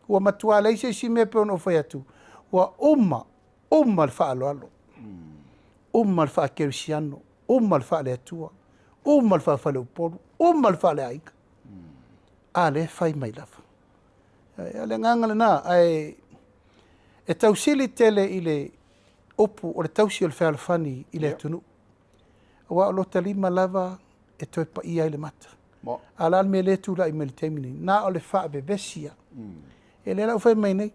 Ua matua leai se isi mea pe ona ou fai atu, ua uma, uma le faaaloalo, uma le faakerisiano, uma le faaleatua, uma le faafaleupolu, uma le faaleaiga. A lea fai mai lava. O le agaga lena, ae e tausili tele i le upu o le tausi o le fealofani i le atunuu. Aua o lota lima lava e toe paia ai le mata. A la le mea lea tulai mai le taimi nei, na o le faavevesi ia. E lea la ua fai mai nei.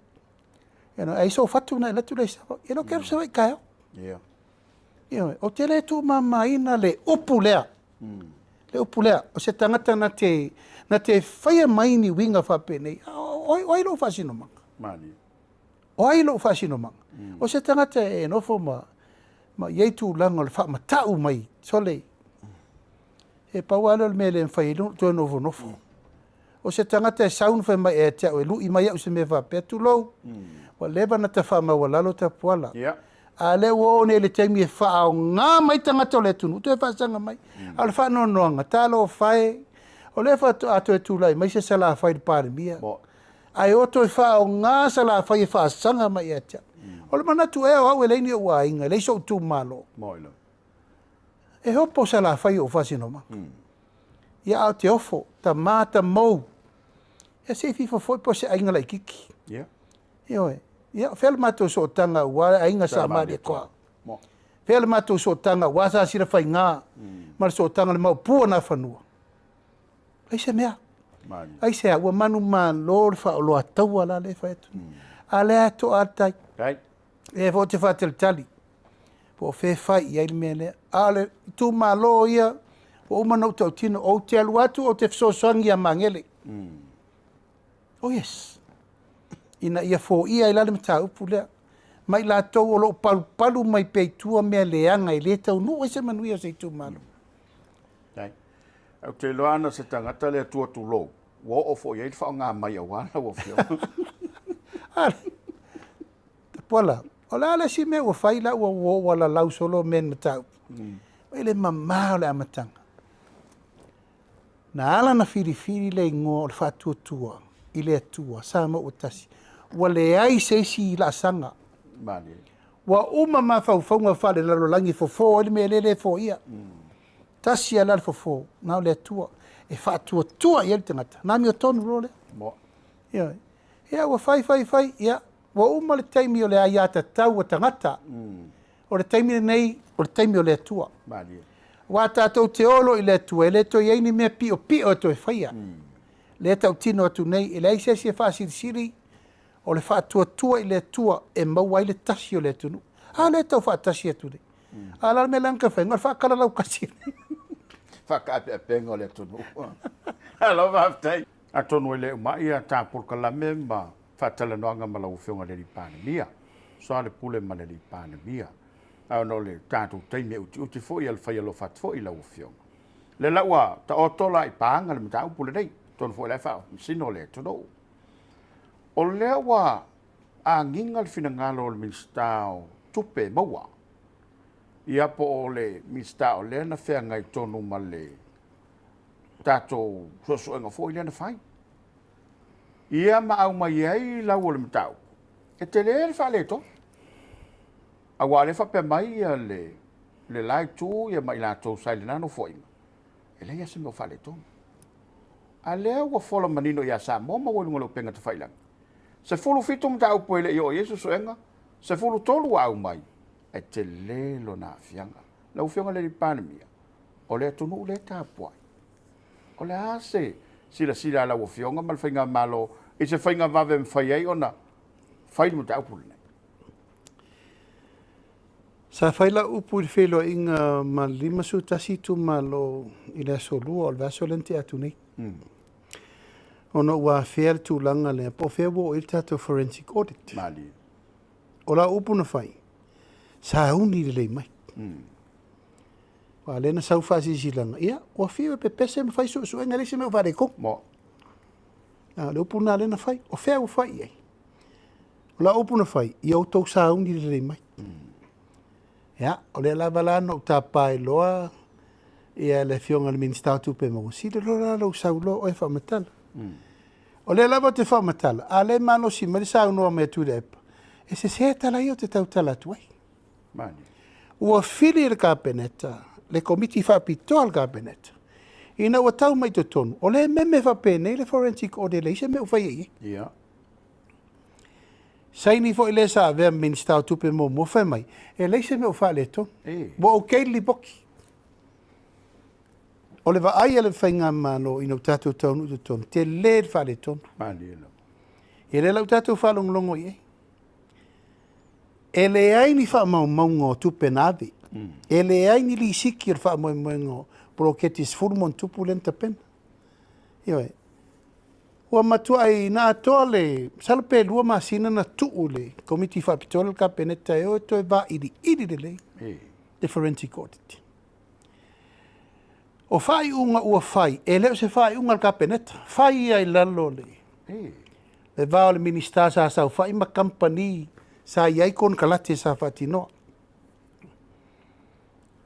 Ai so fatu na e latu le sawa. E lo ke sawa i kaeo. Ioe, o te le tuumamaina le upu lea. Le upu lea, o se tagata na te faia mai ni uiga faapenei. O ai lou faasinomaga? Malie. O ai lou faasinomaga? O se tagata e nofo ma iai tulaga o le faamatau mai, sole. E pau lava lea o le mea e le mafai ai toe nofonofo. O se tagata e sau na fai mai e te au e lui mai au se mea faapea, tulou. Ua leva ona ta faamaualalo Tapuala. A o lea ua oo nei i le taimi e faaaoga mai tagata o le atunuu toe faasaga mai. A o le faanoanoaga, talofa e, o lea faatoa toe tulai mai se Salafai i le Palemia, ae o toe faaaoga Salafai e faasaga mai ia te au. O le manatu ea o au e leai ni ou aiga, e leai sou itumalo. E opo Salafai i ou faasinomaga. Ia a o te ofo, tama tamou, ia se i fifo foi po o se aiga laitiiti. Ioe. Ia, o fea le matou sootaga aua le aiga Sa Malietoa? Fea le matou sootaga aua Sasilafaiga ma le sootaga le Maopu o Nafanua? Leai se mea. Aisea? Ua manumalo le faaoloataua la lea e fai atu nei. A o lea e toa lava le tai. Lea foi ou te faatalitali po o fea e fai i ai le mea lea. A o le itumalo ia, ua uma ona ou tautino, ou te alu atu ou te fesoasoani ia Magele. Oh yes. Ina ia foia ai la le mataupu lea. Ma i latou o lo o palupalu mai pea i tua mea leaga e le taunuu ai se manuia o se itumalo. Dai. Ou te iloa ana se tagata le Atua tulou, ua oo foi i ai le faaaoga mai aua lau Afioga. Tapuala, o le a le isi mea ua fai la ua ua lalau solo mea ni mataupu? I le mama o le amataga. Na ala ona filifili le igoa o le Faatuatua i le Atua, Samoa ua tasi, ua leai se isi laasaga. Ua uma mafaufauga faalelalolagi e fofo ai le mea lea e le foia. Tasi lava la le fofo, na o le Atua e faatuatua i ai le tagata, na amiotonu loa lea. Ioe. Ia ua fai fai fai, ia ua uma le taimi o le aiatatau a tagata. O le taimi lenei, o le taimi o le Atua. Aua tatou te o loa i le Atua, e le toe i ai ni mea piopio e toe faia. Lea e tautino atu nei, e leai se isi e faasilisili, o le faatuatua i le Atua e maua ai le tasi o le atunuu. A lea e tau faatasi atu nei. A o le a le mea la na tau fai? Na o le faakalalau kasi. Faakaapeapega o le atunuu. Malo faafetai. Atonu e le uma ia ta polokalame ma faatalanoaga ma lau Afioga i le Palemia, soa le pule ma le Palemia. Ae ona o le tatou taimi e utiuti foi, a le fai alofa atu foi i lau Afioga. Le la ua taoto la i paga le mataupu lenei, atonu foi la e faamasino le atunuu. O lea ua agiga le finagalo o le Minisita o Tupe Maua, ia po o le Minisita o lea na feagai tonu ma le tatou suesuega foi lea na fai. Ia ma aumai ai lau o le mataupu, e tele le faaletonu. Aua o lea faapea mai ia le la itu ia ma i latou sa i lena nofoaiga, e leai lava se mea o faaletonu. A lea ua fola manino ia Samoa ma ua i luga o le upega tafailagi. 17 mataupu e le i oo i ai suesuega, 13 ua aumai, e tele lona aafiaga. Lau Afioga i le Palemia, o le atunuu lea e tapuai. O le a se silasila a lau Afioga ma le Faigamalo i se faiga vave mafai ai ona fai le mataupu lenei? Sa fai lau upu i le feiloaiga ma le 51 itumalo i le aso Lua o le vaiaso lea na tea atu nei. Ona ua afea le tulaga lea, po o fea ua oo i ai le tatou forensic audit. O lau upu na fai, sauni lelei mai. Aua o lea na sau faasilasilaga, ia, ua fiu e pepese ma fai suesuega, e leai se mea o faaletonu. A o le upu lena lea na fai, o fea ua fai i ai? O lau upu na fai, ia outou sauni lelei mai. Ia, o lea lava la na ou tapa ai loa ia le Afioga i le Minisita o Tupe Maua, sili loa la lou sau loa oe faamatala. O lea lava ou te faamatala, a o lea e malosi mai le saunoa mai a Tuilaepa, e sese tala ia ou te tautala atu ai. Ua fili e le Kapeneta, le Komiti Faapitoa a le Kapeneta, ina ua tau mai i totonu, o lea e meme faapenei le forensic audit e leai se mea o faia i ai. Saini foi le sa avea ma Minisita o Tupe muamua fai mai, e leai se mea o faaletonu. Ua okay le lipoti. O le vaai a le Faigamalo ina ua tatou taunuu i totonu, tele le faaletonu. Ia lea la ua tatou faalogologo i ai. E leai ni faamaumauga o tupe na ave. E leai ni lisiti o le faamoemoega o poloketi 10 ma ono tupu lea na tapena. Ioe. Ua matuai na atoa le, masalo pe 2 masina na tuu le Komiti Faapitoa le Kapeneta e o e toe vailiili lelei le forensic audit. O faaiuga ua fai, e le o se faaiuga a le Kapeneta, fai ia i lalo le Le va o le Minisita sa saofai ma kamupani sa i ai konekarate sa faatinoa.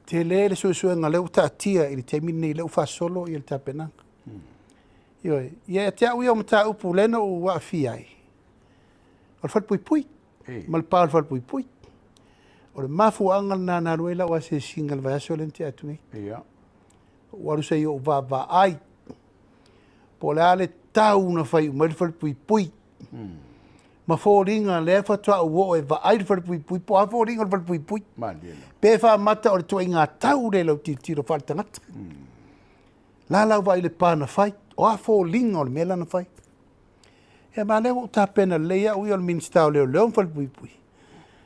Tele le suesuega lea ua taatia i le taimi lenei lea ua faasolo le tapenaga. Ioe, ia ia te au ia o mataupu lea na ou aafia ai, o le falepuipui ma le pa o le falepuipui. O le mafuaaga lena na alu ai lau asiasiga i le vaiaso lea na tea atu nei. Ua alu se i ou vaavaai po o le a le tau na fai uma ai le falepuipui ma foliga lea faatoa ou oo e vaai le falepuipui po o a foliga o le falepuipui. Pe faamata o le tuaiga tau lea i lau tilotilo faaletagata. La lau vaai i le pa na fai, o a foliga o le mea la na fai. Ia ma lea ua ou tapena lelei au ia o le Minisita o Leoleo ma Falepuipui,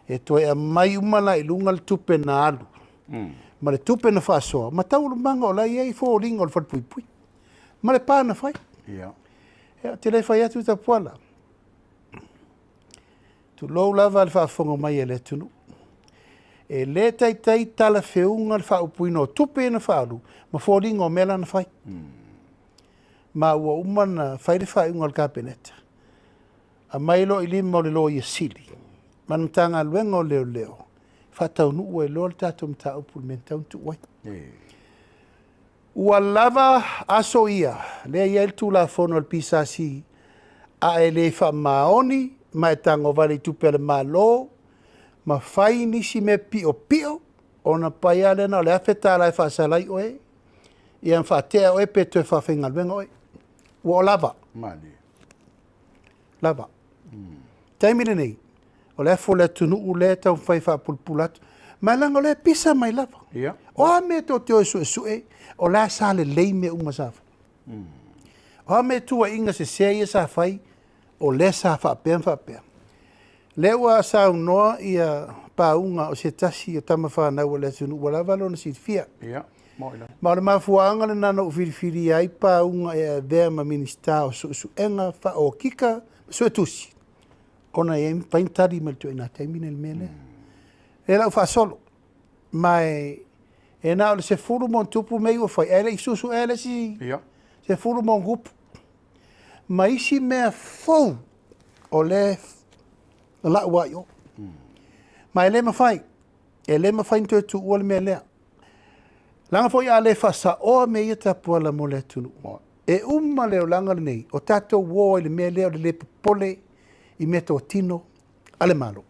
e toe aumai uma la i luga le tupe na alu ma le tupe na faasoa ma taualumaga o la e i ai foliga o le falepuipui ma le pa na fai. Ia, ou te le fai atu Tapuala, tulou lava le faafofoga mai a le atunuu. E le taitai talafeuga le faaupuina o tupe ia na faaalu ma foliga o mea la na fai. Ma ua uma ona fai le faaiuga a le Kapeneta, aumai loa i lima o le Loia Sili ma le Matagaluega o Leoleo, faataunuu ai loa le tatou mataupu i le mea e tatau ona tuu ai. Ua lava aso ia, lea e i ai le Tulafono a le PSC, a e le faamaoni ma e tagovale i tupe a le Malo ma fai nisi mea piopio, ona pai lava lea na o le $1,000 e faasala ai oe, ia ma faatea oe pe toe faafaigaluega oe. Ua lava. Lava. Taimi lenei, o le afu o le atunuu lea e taumafai e faapulapula atu. Ma leaga o lea e pisa mai lava. O a mea tou te o e suesue, o la sa lelei mea uma sa fai. O a mea tuuaiga sese ia sa fai, o lea sa faapea ma faapea. Lea ua saunoa ia pauga o se tasi o tama fanau a le atunuu ua lava lona silafia. Ma o le mafuaaga lena na ou filifilia ai pauga e avea ma Minisita o Suesuega Faaokika ma Suetusi, ona e mafai ona tali mai i le ituaiga taimi lenei i le mea lea. Lea la ua faasolo, ma e na o le 10 ma ona tupu mea ua fai, ae le i suesuea le isi 10 ma ona tupu. Ma isi mea fou o lea na lau ai o. Ma e le mafai, e le mafai ona toe tuua le mea lea. Leaga foi a le faasaoa mea ia Tapuala mo le atunuu, e uma le olaga lenei, o tatou o ai i le mea lea o le le popole i mea totino a le Malo.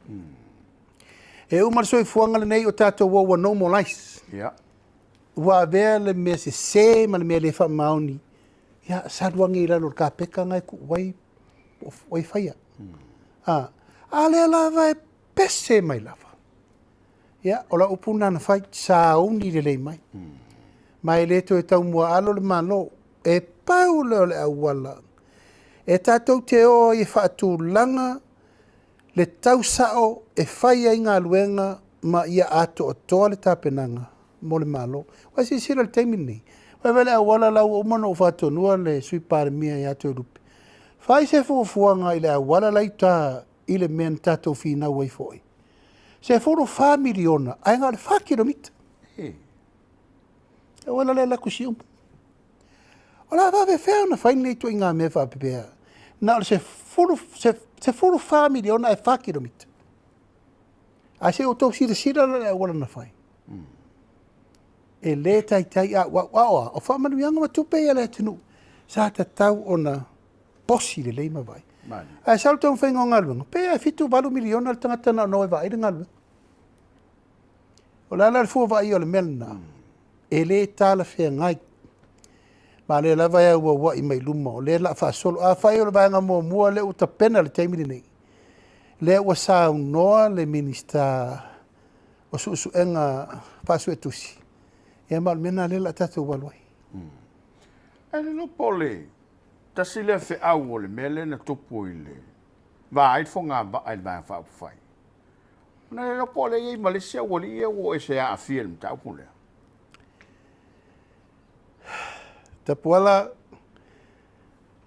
E uma le soifuaga lenei o tatou o ua normalize. Ua avea le mea sese ma le mea le faamaoni, ia salu ane i lalo o le kapeta na e tuu ai, o ai faia. A lea lava e pese mai lava. Ia, o lau upu lena na fai, sauni lelei mai. Ma e le toe taumuaalo le Malo, e pau lea o le auala. E tatou te o ai e faatulaga le tau sao e fai ai galuega ma ia atoatoa le tapenaga mo le Malo. Ua silasila i le taimi lenei, vaai le auala la ua uma ona ou faatonuina le Sui Palemia ia Toelupe. Fai se fuafuaga i le auala la i uta i le mea na tatou finau ai foi. 14 miliona, ae na o le 4 kilomita. Le auala lea e alu atu i Siumu. O le a faapefea ona fai lenei ituaiga mea faapea? Na o le 14 miliona ae 4 kilomita. Ae se i outou silasila la i le auala na fai. E le taitai auau, o faamanuiaga ma tupe ia le atunuu. Sa tatau ona posi lelei ma vaai. Ae sau le taumafaiga o galuega, pe e 7-8 miliona le tagata na ona o e vaai le galuega. O le ala le fua vaai o le mea lena, e le talafeagai. Ma lea lava e auauai mai luma, o lea la faasolo. Afai o le vaega muamua lea ua tapena le taimi lenei, lea ua saunoa le Minisita o Suesuega Faasuetusi, ia ma o le mea lena lea la tatou alu ai. Ae le iloa po o le tasi lea feau o le mea lea na tupu i le vaai le fogavaa i le Vaega Faaupufai. Ona le iloa po o le i ai ma le isi aualii ia ua o ese aafia i le mataupu lea. Tapuala,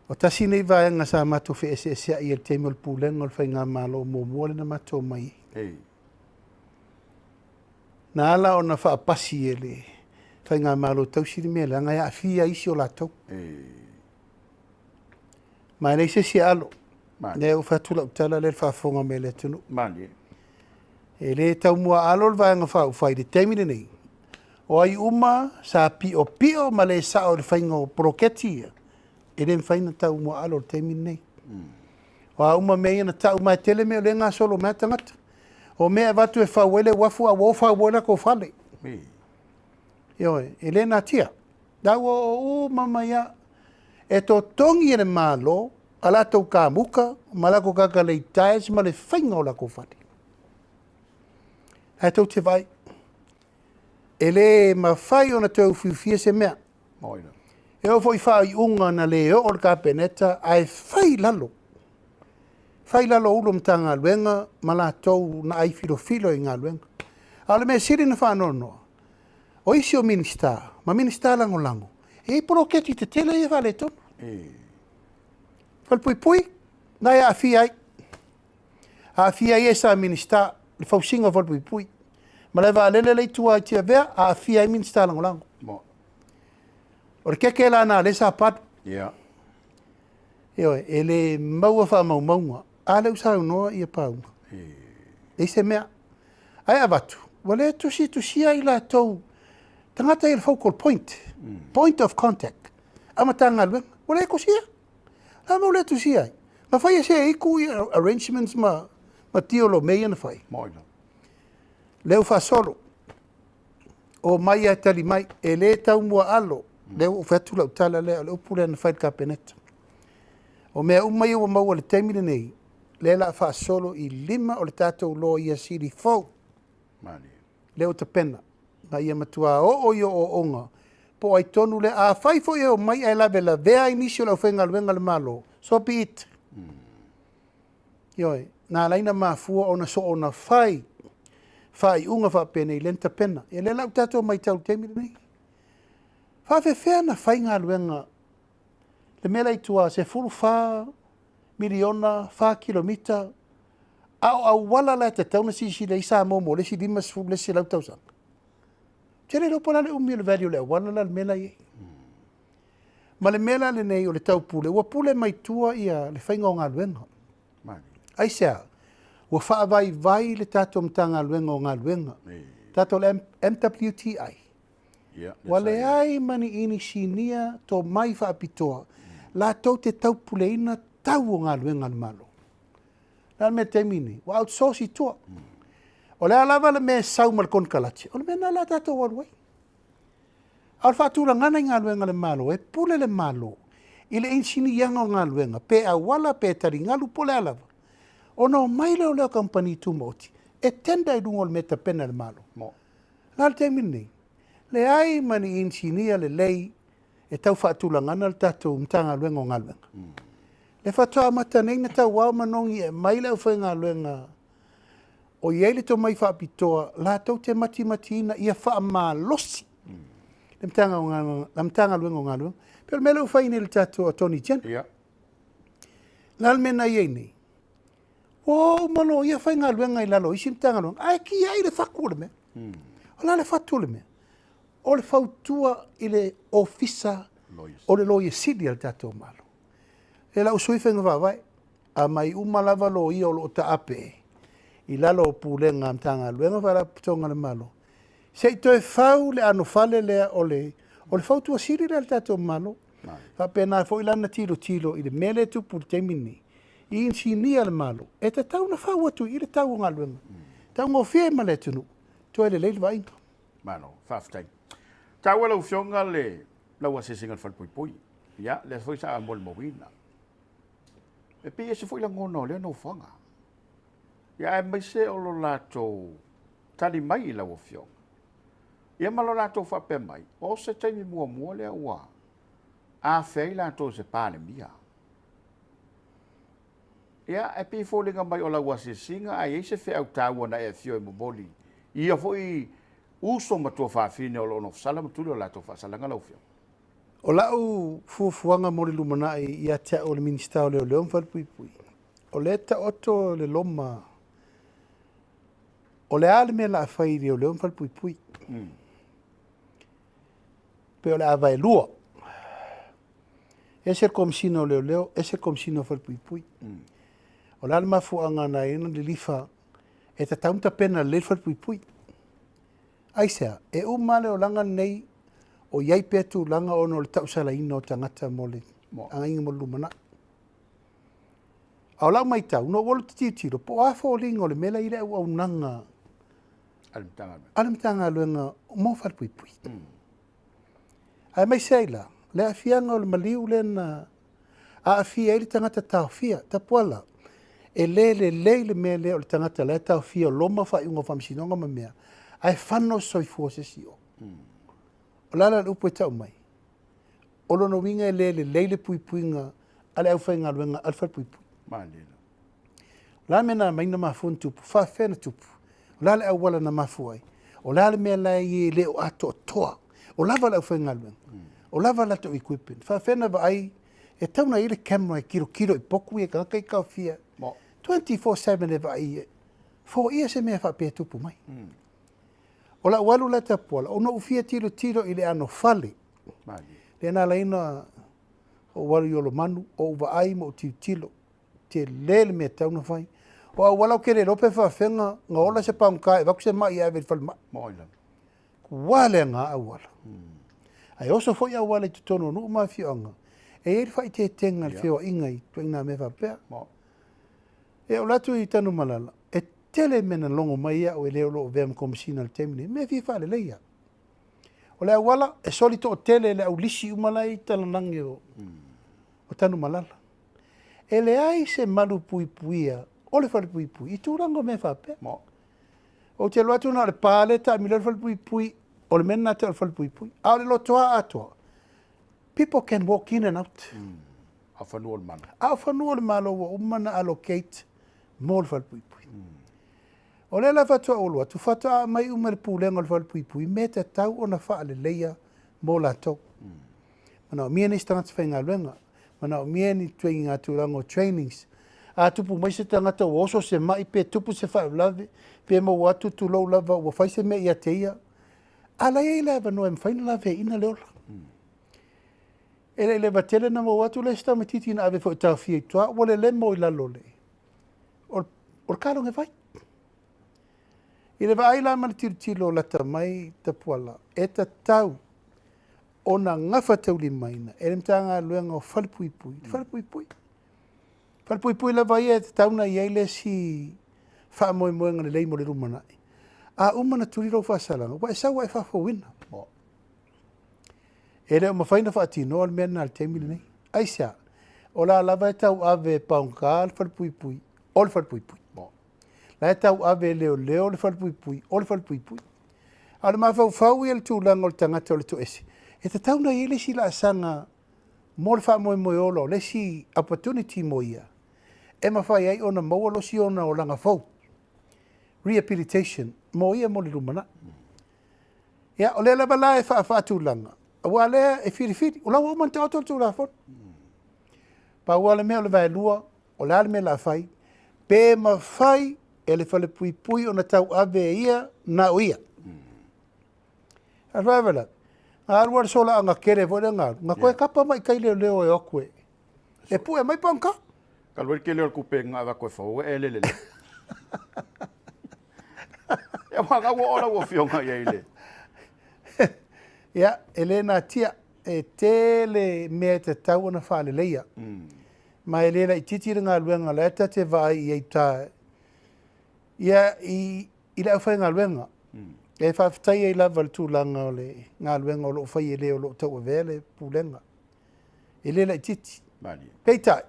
o tasi nei vaega sa matou feeseeseai i le taimi o le pulega o le faigamalo muamua lea na matou mai ai. Na ala ona faapasi e le faigamalo tausi le mea leaga e aafia isi o latou. Ma e leai se isi e alo. Lea ua fai atu lau tala lea i le faafofoga mai a le atunuu. Malie. E le taumuaalo le Vaega Faaupufai i le taimi lenei. O ai uma sa piopio ma le sao i le faiga o poloketi ia, e le mafai ona taumuaalo i le taimi lenei. O a uma mea ia na tau mai, e tele mea o lea e gasolo mai lava tagata. O mea e avatu e fau ai le uafu, a ua o fau ai latou fale. Ioe, e le natia. La ua oo uma mai lava. E totogi e le Malo a latou kamuta ma latou tagata leitais ma le faiga o latou fale. Ae tou te vaai, e le mafai ona toe ufiufia se mea. E oo foi i faaiuga na le oo i le Kapeneta ae fai i lalo, fai i lalo o Ofisa Sili o Matagaluega ma latou na ai filofilo i galuega. A o le mea sili ona faanoanoa, o isi o Minisita ma Minisita Lagolago, e i ai poloketi tetele ia e faaletonu. Falepuipui, na e aafia ai. Aafia ai e sa Minisita, le fausiga o Falepuipui. Ma le vaalele la i tua i Tiavea, aafia ai Minisita Lagolago. O le keke la na lea sa palu. Ioe, e le maua faamaumauga. A lea ua saunoa ia Pauga. Leai se mea. Ae avatu, ua le tusitusia i latou tagata i le focal point, point of contact, a Matagaluega. Ua le tusia. La ma ua le tusia ai. Na fai e se itu ia arrangements ma deal o mea ia na fai. Lea ua faasolo. O mai e tali mai, e le taumuaalo. Lea ua ou fai atu lau tala lea, o le upu lea na fai i le Kapeneta. O mea uma ia ua maua i le taimi lenei, lea o le a faasolo i lima o le tatou Loia Sili fou. Lea ua tapena, ma ia matua oo i ooooga, po o ai tonu lea. Afai foi e omai ae lavelavea ai nisi o le aufaigaluega a le Malo, so be it. Ioe, na ala ai ona mafua ona soona fai faaiuga faapenei lea na tapena. Ia lea la ua tatou matau i le taimi lenei. Faafefea ona fai galuega le mea la i tua, 14 miliona, 4 kilomita, a o auala la e tatau ona silasila i ai Samoa mo le isi 50 le isi 100 tausaga. Ou te le iloa po o le a le umi o le value o le auala la le mea la e i ai. Ma le mea la lenei o le taupule, ua pule mai tua ia le faiga o galuega. Aisea? Ua faavaivai le tatou Matagaluega o Galuega, tatou le MWTI. Ua leai ma ni inisinia tomai faapitoa latou te taupuleina tau o galuega a le Malo. O le a le mea i le taimi lenei? Ua outsource i tua. O le a lava le mea e sau ma le konekarate, o le mea lena o le a tatou alu ai. A o le faatulagaga i galuega a le Malo, e pule le Malo i le inisiniaga o galuega, pe auala, pe taligalu, po o le a lava, ona omai lea o lea kamupani tumaoti e tender i luga o le mea e tapena e le Malo. O le a le taimi lenei? Leai ma ni inisinia lelei e tau faatulagana le tatou Matagaluega o Galuega. Le faatoa amata nei na tauao manogi e aumai le aufaigaluega o i ai le tomai faapitoa latou te matimatiina ia faamalosi le Matagaluega o Galuega. Pei o le mea lea ua fai nei i le tatou Attorney General. O le a le mea na i ai nei? Ua o uma loia faigaluega i lalo o isi Matagaluega, ae tiai le fatu o le mea. O le a le fatu o le mea? O le fautua i le ofisa o le Loia Sili a le tatou Malo. E lau sui faiga faavae, a mai uma lava loia o lo o taape i lalo o pulega a Matagaluega Faalapotopotoga a le Malo, se i toe fau le anofale lea o le fautua sili lea a le tatou Malo. Faapena foi la na tilotilo i le mea lea e tupu i le taimi lenei, i inisinia a le Malo, e tatau ona fau atu i le tau o galuega. Taugofie ma le atunuu, toe lelei le vaaiga. Malo, faafetai. Taua lau Afioga le lau asiasiga i le falepuipui. Ia, lea foi sa molimauina. E pei ese foi lagona o lea nofoaga. Ia, aemaise o lo latou tali mai i lau Afioga. Ia ma lo latou faapea mai, o se taimi muamua lea ua afea ai latou se Palemia. Ia, e pei foliga mai o lau asiasiga ae i ai se feau taua na e afio e momoli ia foi uso ma tuafafine o lo o nofosala ma tuli o latou faasalaga lau Afioga. O lau fuafuaga mo le lumanai ia te au o le Minisita o Leoleo ma Falepuipui, o lea e taoto le loma o le a le mea o le a fai i Leoleo ma Falepuipui. Pe o le a vaelua. Ese le Komesina o Leoleo, ese le Komesina o Falepuipui. O le a le mafuaaga na ai ona lilifa e tatau ona tapena lelei le falepuipui? Aisea? E uma lava le olaga lenei o i ai pea tulaga ona o le tausalaina o tagata mo le agaiga mo le lumanai. A o lau matau, na ou alu ou te tilotilo po o a foliga o le mea la e i ai le auaunaga a le Matagaluega mo falepuipui. Aemaise ai la le aafiaga o le maliu lea na aafia ai le tagata taofia. Tapuala, e le lelei le mea lea o le tagata la e taofia o loma faaiuga o faamasinoga ma mea, ae fano se soifua o se isi i o. O le a la le upu e tau mai? O lona uiga e le lelei le puipuiga a le aufaigaluega a le falepuipui. O le a le mea na aumai na mafua ona tupu? Faafefea ona tupu? O le a le auala na mafua ai? O le a le mea la e i ai e le o atoatoa? O lava le aufaigaluega? O lava latou equipment? Faafefea ona vaai? E tatau ona i ai le camera e tilotilo i potu ia i tagata ia e taofia 24/7 e vaai, foia se mea faapea e tupu mai. O lau alu la Tapuala, ona ou fia tilotilo i le anofale. Lea na ala ai ona ou alu i Oloamanu, ou vaai ma ou tilotilo, tele le mea e tatau ona fai. O auala ou te le iloa pe faafefea ona ola se pagota e avatu se mai e ave i le falemai. Ua leaga auala. Ae oso foi auala i totonu o nuu ma afioaga, e i ai le faaeteetega i le feoaiga i ituaiga mea faapea. E ou alu atu i Tanumalala, e tele mea na logo mai au e le o lo o avea ma Komesina i le taimi lenei, mea e fia faaleleia. O le auala, e soli toatele e le aulisi uma la e i talalagi o Tanumalala. E leai se malu puipuia o le falepuipui i tulaga o mea faapea. Ou te alu atu na o le pa lea e taamilo ai le falepuipui, o le mea lena e tau o le falepuipui. A o le lotoa atoa, people can walk in and out. A o fanua o le Malo. A o fanua o le Malo ua uma ona allocate mo le falepuipui. O lea la faatoa ou alu atu, faatoa aumai uma e le pulega o le falepuipui mea e tatau ona faaleleia mo latou. Manaomia nisi tagata faigaluega, manaomia ni ituaiga tulaga o trainings. A tupu mai se tagata ua oso se mai pe tupu se faalavelave, pe maua atu tulou lava ua fai se mea ia te ia, a la e i ai le avanoa e mafai ona laveaiina le ola. E le i leva tele na maua atu le isi tamaitiiti na ave foi e taofia i tua, ua lelemo i lalo o le kaloge vai. I le vaai la ma le tilotilo lata mai Tapuala, e tatau ona gafataulimaina e le Matagaluega o Falepuipui, le falepuipui. Falepuipui lava ia e tatau ona i ai le isi faamoemoega lelei mo le lumanai. A uma ona tuli lou faasalaga, ua e sau ua e faafouina. E le o mafai ona faatinoa le mea lena i le taimi lenei. Aisea? O la lava e tauave e paugata le falepuipui o le falepuipui. La e tauave e leoleo le falepuipui o le falepuipui. A o le mafaufau ia i le tulaga o le tagata o le toese, e tatau ona i ai le isi laasaga mo le faamoemoe ola, o le isi opportunity mo ia, e mafai ai ona maua losi ona olaga fou, rehabilitation, mo ia mo le lumanai. Ia, o lea lava la e faafaatulaga, aua lea e filifili, o la ua uma ona taoto le Tulafono. Pau lava le mea o le vaelua, o le a le mea o le a fai, pe mafai e le falepuipui ona tauave e ia na o ia. A faalavelave, na alu lava le solaaga tele foi lea na alu, na toe tapa mai i tai leoleo e o atu e pue mai pagota. Talu ai le tele o le tupe na avatu e fou e elele lea. Ia aua na ua oo lau afioga i ai le. Ia, e le natia, e tele mea e tatau ona faaleleia. Ma e le laitiiti le galuega la e ta te vaai i ai ta ia i le aufaigaluega. E faafetai ai lava le tulaga o le galuega o lo o fai e le o lo o tauavea le pulega. E le laitiiti. Peitai,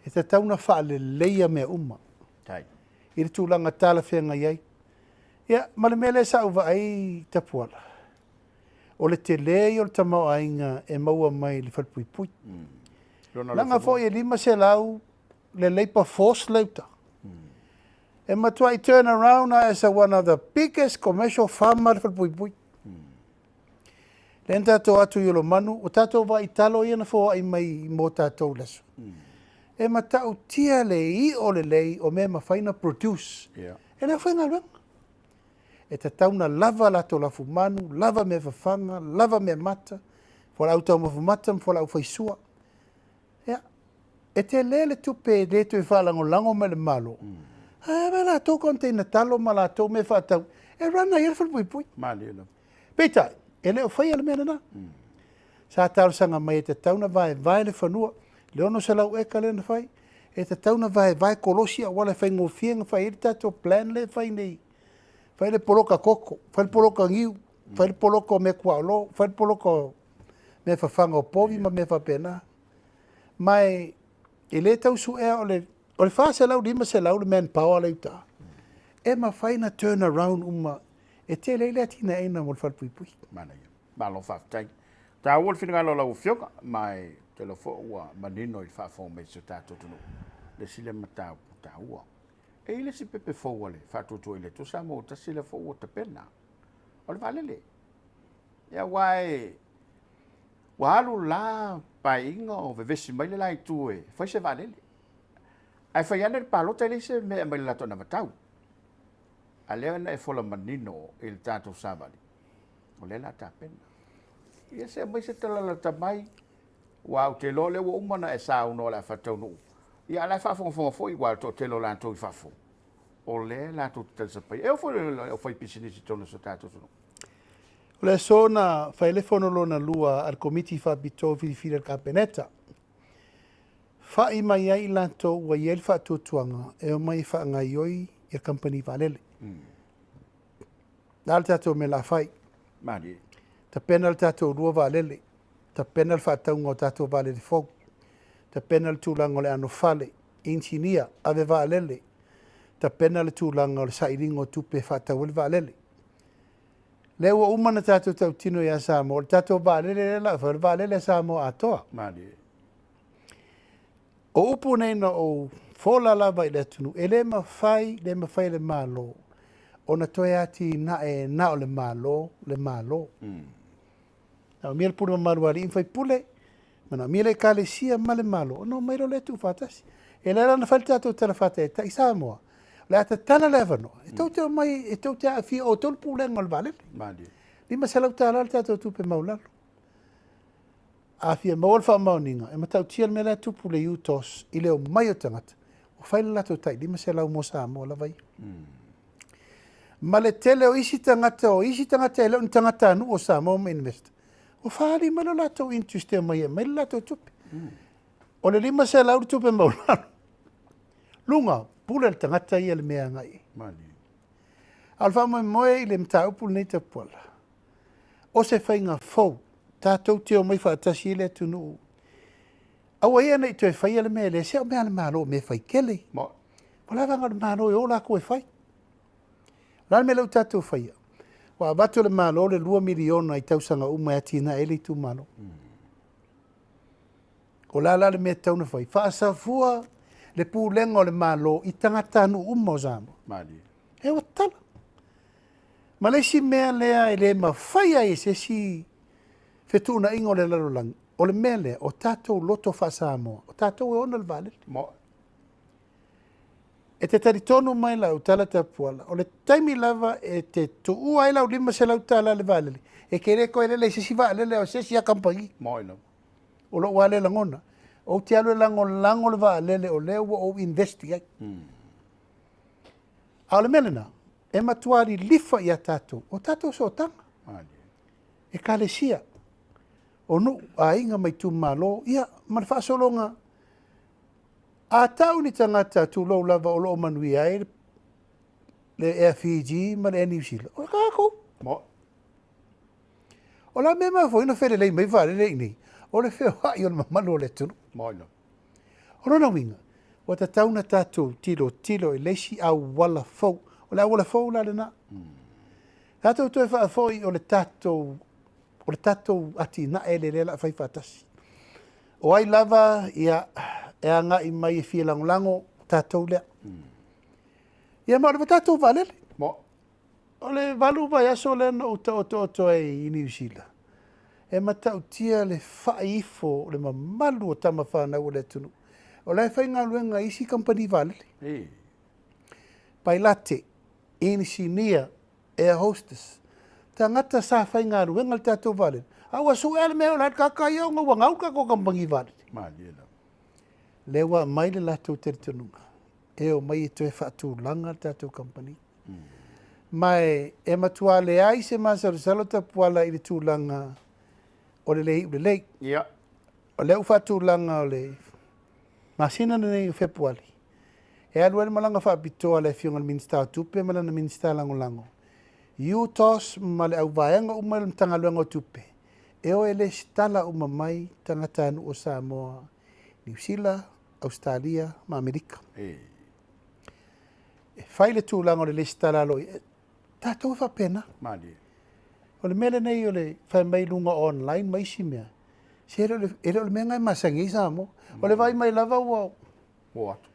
e tatau ona faaleleia mea uma i le tulaga talafeagai ai. Ia, ma le mea lea sa ou vaai Tapuala, o le tele ia o le tamaoaiga e maua mai i le falepuipui. Leaga foi e 500 le labour force le uta. E matuai turn around as a one of the biggest commercial farmer le falepuipui. Lea na tatou atu i Oloamanu, ua tatou vaai i talo ia na foai mai mo tatou i le aso. E matautia le io lelei o mea e mafai ona produce e le aufaigaluega. E tatau ona lava latou lafumanu, lava mea fafaga, lava mea mata, fualaau taumafa mata ma fualaau faisua. Ia, E tele le tupe e le toe faalagolago mai le Malo, ae ave latou container talo ma latou mea faatau e run ai le falepuipui. Malie lava. Peitai, e le o faia le mea lena. Sa talosaga mai e tatau ona vaevae le fanua, le 600 eka lea na fai, e tatau ona vaevae kolosi auala e faigofie ona fai ai le tatou plan lea e fai nei. Fai le poloka koko, fai le poloka niu, fai le poloka o mea tuaolo, fai le poloka o mea fafaga o povi ma mea faapena. Ma e le tau suea o le 400 500 le manpower lea i uta. E mafai ona turn around uma e tele ai le atinaeina mo le falepuipui. Manaia. Malo faafetai. Taua le finagalo o lau Afioga, ma e te iloa foi ua manino i le faafofoga mai o si o tatou atunuu le isi lea mataupu taua. E i ai le isi pepe fou a le Faatuatua i le Atua Samoa ua tasi lea foi ua tapena. O le vaalele. Ia aua e ua alu la paeaiga o vevesi mai le la itu e fai se vaalele. Ae fai ane le palota e leai se mea e aumai i le latou anavatau. A lea na e fola manino i le tatou savali, o lea la tapena. Ia se aumai se tala lata mai, aua ou te iloa o lea ua uma ona e saunoa o le a faataunuu. Ia a o la e faafogafoga foi aua o le toatele o latou i fafo, o lea latou te talisapaia. E oo foi i le aufaipisinisi i totonu o si o tatou atunuu. O le aso na fai ai le fono lona lua a le Komiti Faapitoa Filifili a le Kapeneta, fa'i mai ai i latou ua i ai le faatuatuaga e omai e faagaoioi le kamupani vaalele. O le a le tatou mea o le a fai? Malie. Tapena le tatou lua vaalele, tapena le faatauga o tatou vaalele fou, tapena le tulaga o le anofale, inisinia, ave vaalele, tapena le tulaga o le sailiga o tupe e faatau ai le vaalele. Lea ua uma ona tatou tautino ia Samoa, o le tatou vaalele lea o le a fai, o le vaalele a Samoa atoa. Malie. O upu nei na ou fola lava i le atunuu, e le mafai, le mafai e le Malo ona toe atinae na o le Malo, le Malo. Manaomia le pule mamalu a alii ma faipule, manaomia le ekalesia ma le Malo, ona omai loa lea tuufaatasi. E le ala ona fai le tatou tala faataitai i Samoa, o le a tatala le avanoa, e tou te omai, e tou te aafia o outou le pulega o le vaalele. $500 le tatou tupe maulalo. A fia maua le faamaoniga, e matautia le mea la e tupu le UTOS i le omai o tagata, ua fai le latou tai 500 mo Samoa lava ia. Ma le tele o isi tagata, o isi tagata e le o ni tagatanuu o Samoa ma investor, ua faaali mai lo latou interest e omai e aumai le latou tupe. O le 500 le tupe maulalo. Luga, pule le tagata ia le mea agai i ai. A o le faamoemoe i le mataupu lenei Tapuala, o se faiga fou, tatou te omai faatasi i le atunuu. Aua ia ne i toe faia le mea e le se o mea a le Malo o mea fai tele. O le lavaga o le Malo e o latou e fai. O le a le mea lea ua tatou faia? Ua avatu e le Malo le $2 miliona i tausaga uma e atinae ai le itumalo. O le a la le mea e tatau ona fai? Faasafua le pulega o le Malo i tagatanuu uma o Samoa. E ua tatala. Ma le isi mea lea e le mafai ai e se isi fetuunaiga o le lalolagi, o le mea lea, o tatou loto faa-Samoa, o tatou e ona le vaalele. E te talitonu mai lau tala Tapuala, o le taimi lava e te tuua ai lau $500 i le vaalele, e te le toe lele i se isi vaalele o se isi lava kamupani. O lou lava lea lagona. Ou te alu e lagolago le vaalele o lea ua ou invest i ai. A o le mea lena, e matua lilifa ia tatou, o tatou sootaga. Ekalesia, o nuu, aiga ma itumalo, ia, ma le faasologa. A tau ni tagata tulou lava o lo o manuia ai le Air Fiji ma le Air New Zealand, o tatou. O la mea mafua ai ona felelei mai vaalele i inei, o le feoai o le mamalu o le atunuu. O lona uiga, ua tatau ona tatou tilotilo i le isi auala fou. O le auala fou la lena. Tatou toe faafoi o le tatou, o le tatou atinae lea o le a fai faatasi. O ai lava ia, e agai mai e fia lagolago, tatou lea. Ia ma o le tatou vaalele. O le 8 vaiaso lea na ou taotooto ai i Niu Sila, e matautia le fai ifo o le mamalu o tama fanau o le atunuu. O la e faigaluega i isi kamupani vaalele. Pailate, inisinia, air hostess, tagata sa faigaluega le tatou vaalele, a ua sue lava le mea o la e le kaka ia ona ua gau le tatou kamupani vaalele. Lea ua aumai le latou talitonuga e omai e toe faatulaga le tatou kamupani. Ma e matua leai se masalosalo Tapuala i le tulaga o le le iu lelei. O lea ua faatulaga o le masina lenei o Fepuari, e alu ai le malaga faapitoa a le Afioga i le Minisita o Tupe ma lana Minisita Lagolago, UTOS ma le auvaega uma i le Matagaluega o Tupe, e o e lesitala uma mai tagatanuu o Samoa, Niu Sila, Ausetalia ma Amerika. E fai le tulaga o le lesitala aloaia, tatou e faapena. O le mea lenei o le fai mai luga online ma isi mea, se e le o le mea lena e masani ai Samoa. O le vaai mai lava ua ua atu.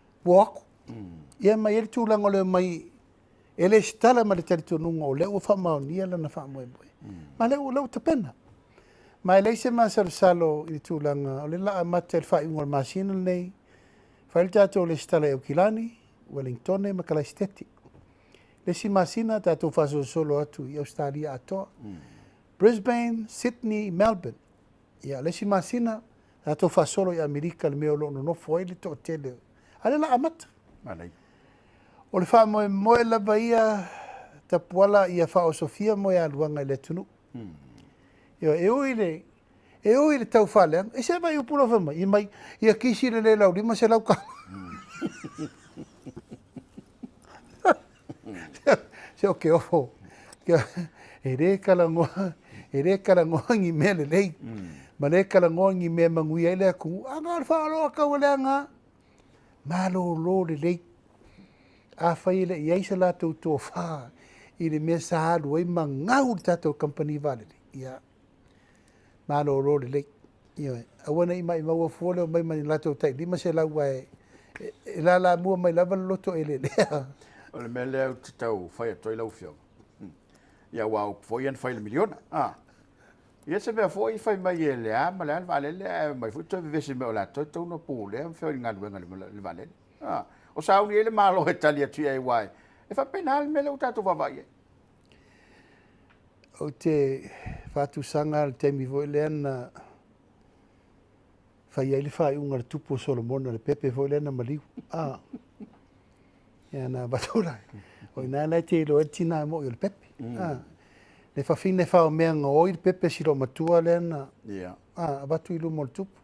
Ia ma e i ai le tulaga o le omai e lesitala ma le talitonuga o lea ua faamaonia lana faamoemoe. Ma lea ua tapena. Ma e leai se masalosalo i le tulaga o le la amata i le faaiuga o le masina lenei, fai le tatou lesitala i Aukilani, Ueligitone ma Kalaisiteti. Le isi masina tatou faasolosolo atu i Ausetalia atoa. Brisbane, Sydney, Melbourne. Ia, le isi masina tatou faasolo i Amerika, le mea o lo o nonofo ai le toatele. A lea la amata. O le faamoemoe lava ia Tapuala ia faaosofia moealuaga i le atunuu. E ui le tau faaleaga, e se vai upu lau fai mai, mai ia kisi le le laulima $100. Se o ke ofo, e le talanoa ni mea lelei, ma le talanoa ni mea manuia ai le atunuu. A na o le faaaloa taualeaga, malolo lelei. Afai e le i ai se latou tofa i le mea sa alu ai ma gau le tatou kamupani vaalele, ia malolo lelei. Ioe, aua ne i maumau fua le omai ma ni latou tai 500 ae e lalamua mai lava le loto eleelea. O le mea lea ou te tau fai atu ai lau Afioga. Ia aua o upu foi ia na fai i le miliona. Ia se mea foi fai mai e le a ma le a le vaalele, ae mai foi toe vevesi mai o latou e tatau ona pulea ma feoi i galuega i le vaalele. O sauni ai le Malo e tali atu i ai, aua e faapena le mea lea ua tatou vaavaai i ai. Ou te faatusaga le taimi foi lea na fai ai le faaiuga a le tupu o Solomona, le pepe foi lea na maliu. Ia na avatu la, o ina la e te iloa ai le tina moi o le pepe. Le fafine faomea na oi le pepe si loomatua lea na avatu i luma o le tupu.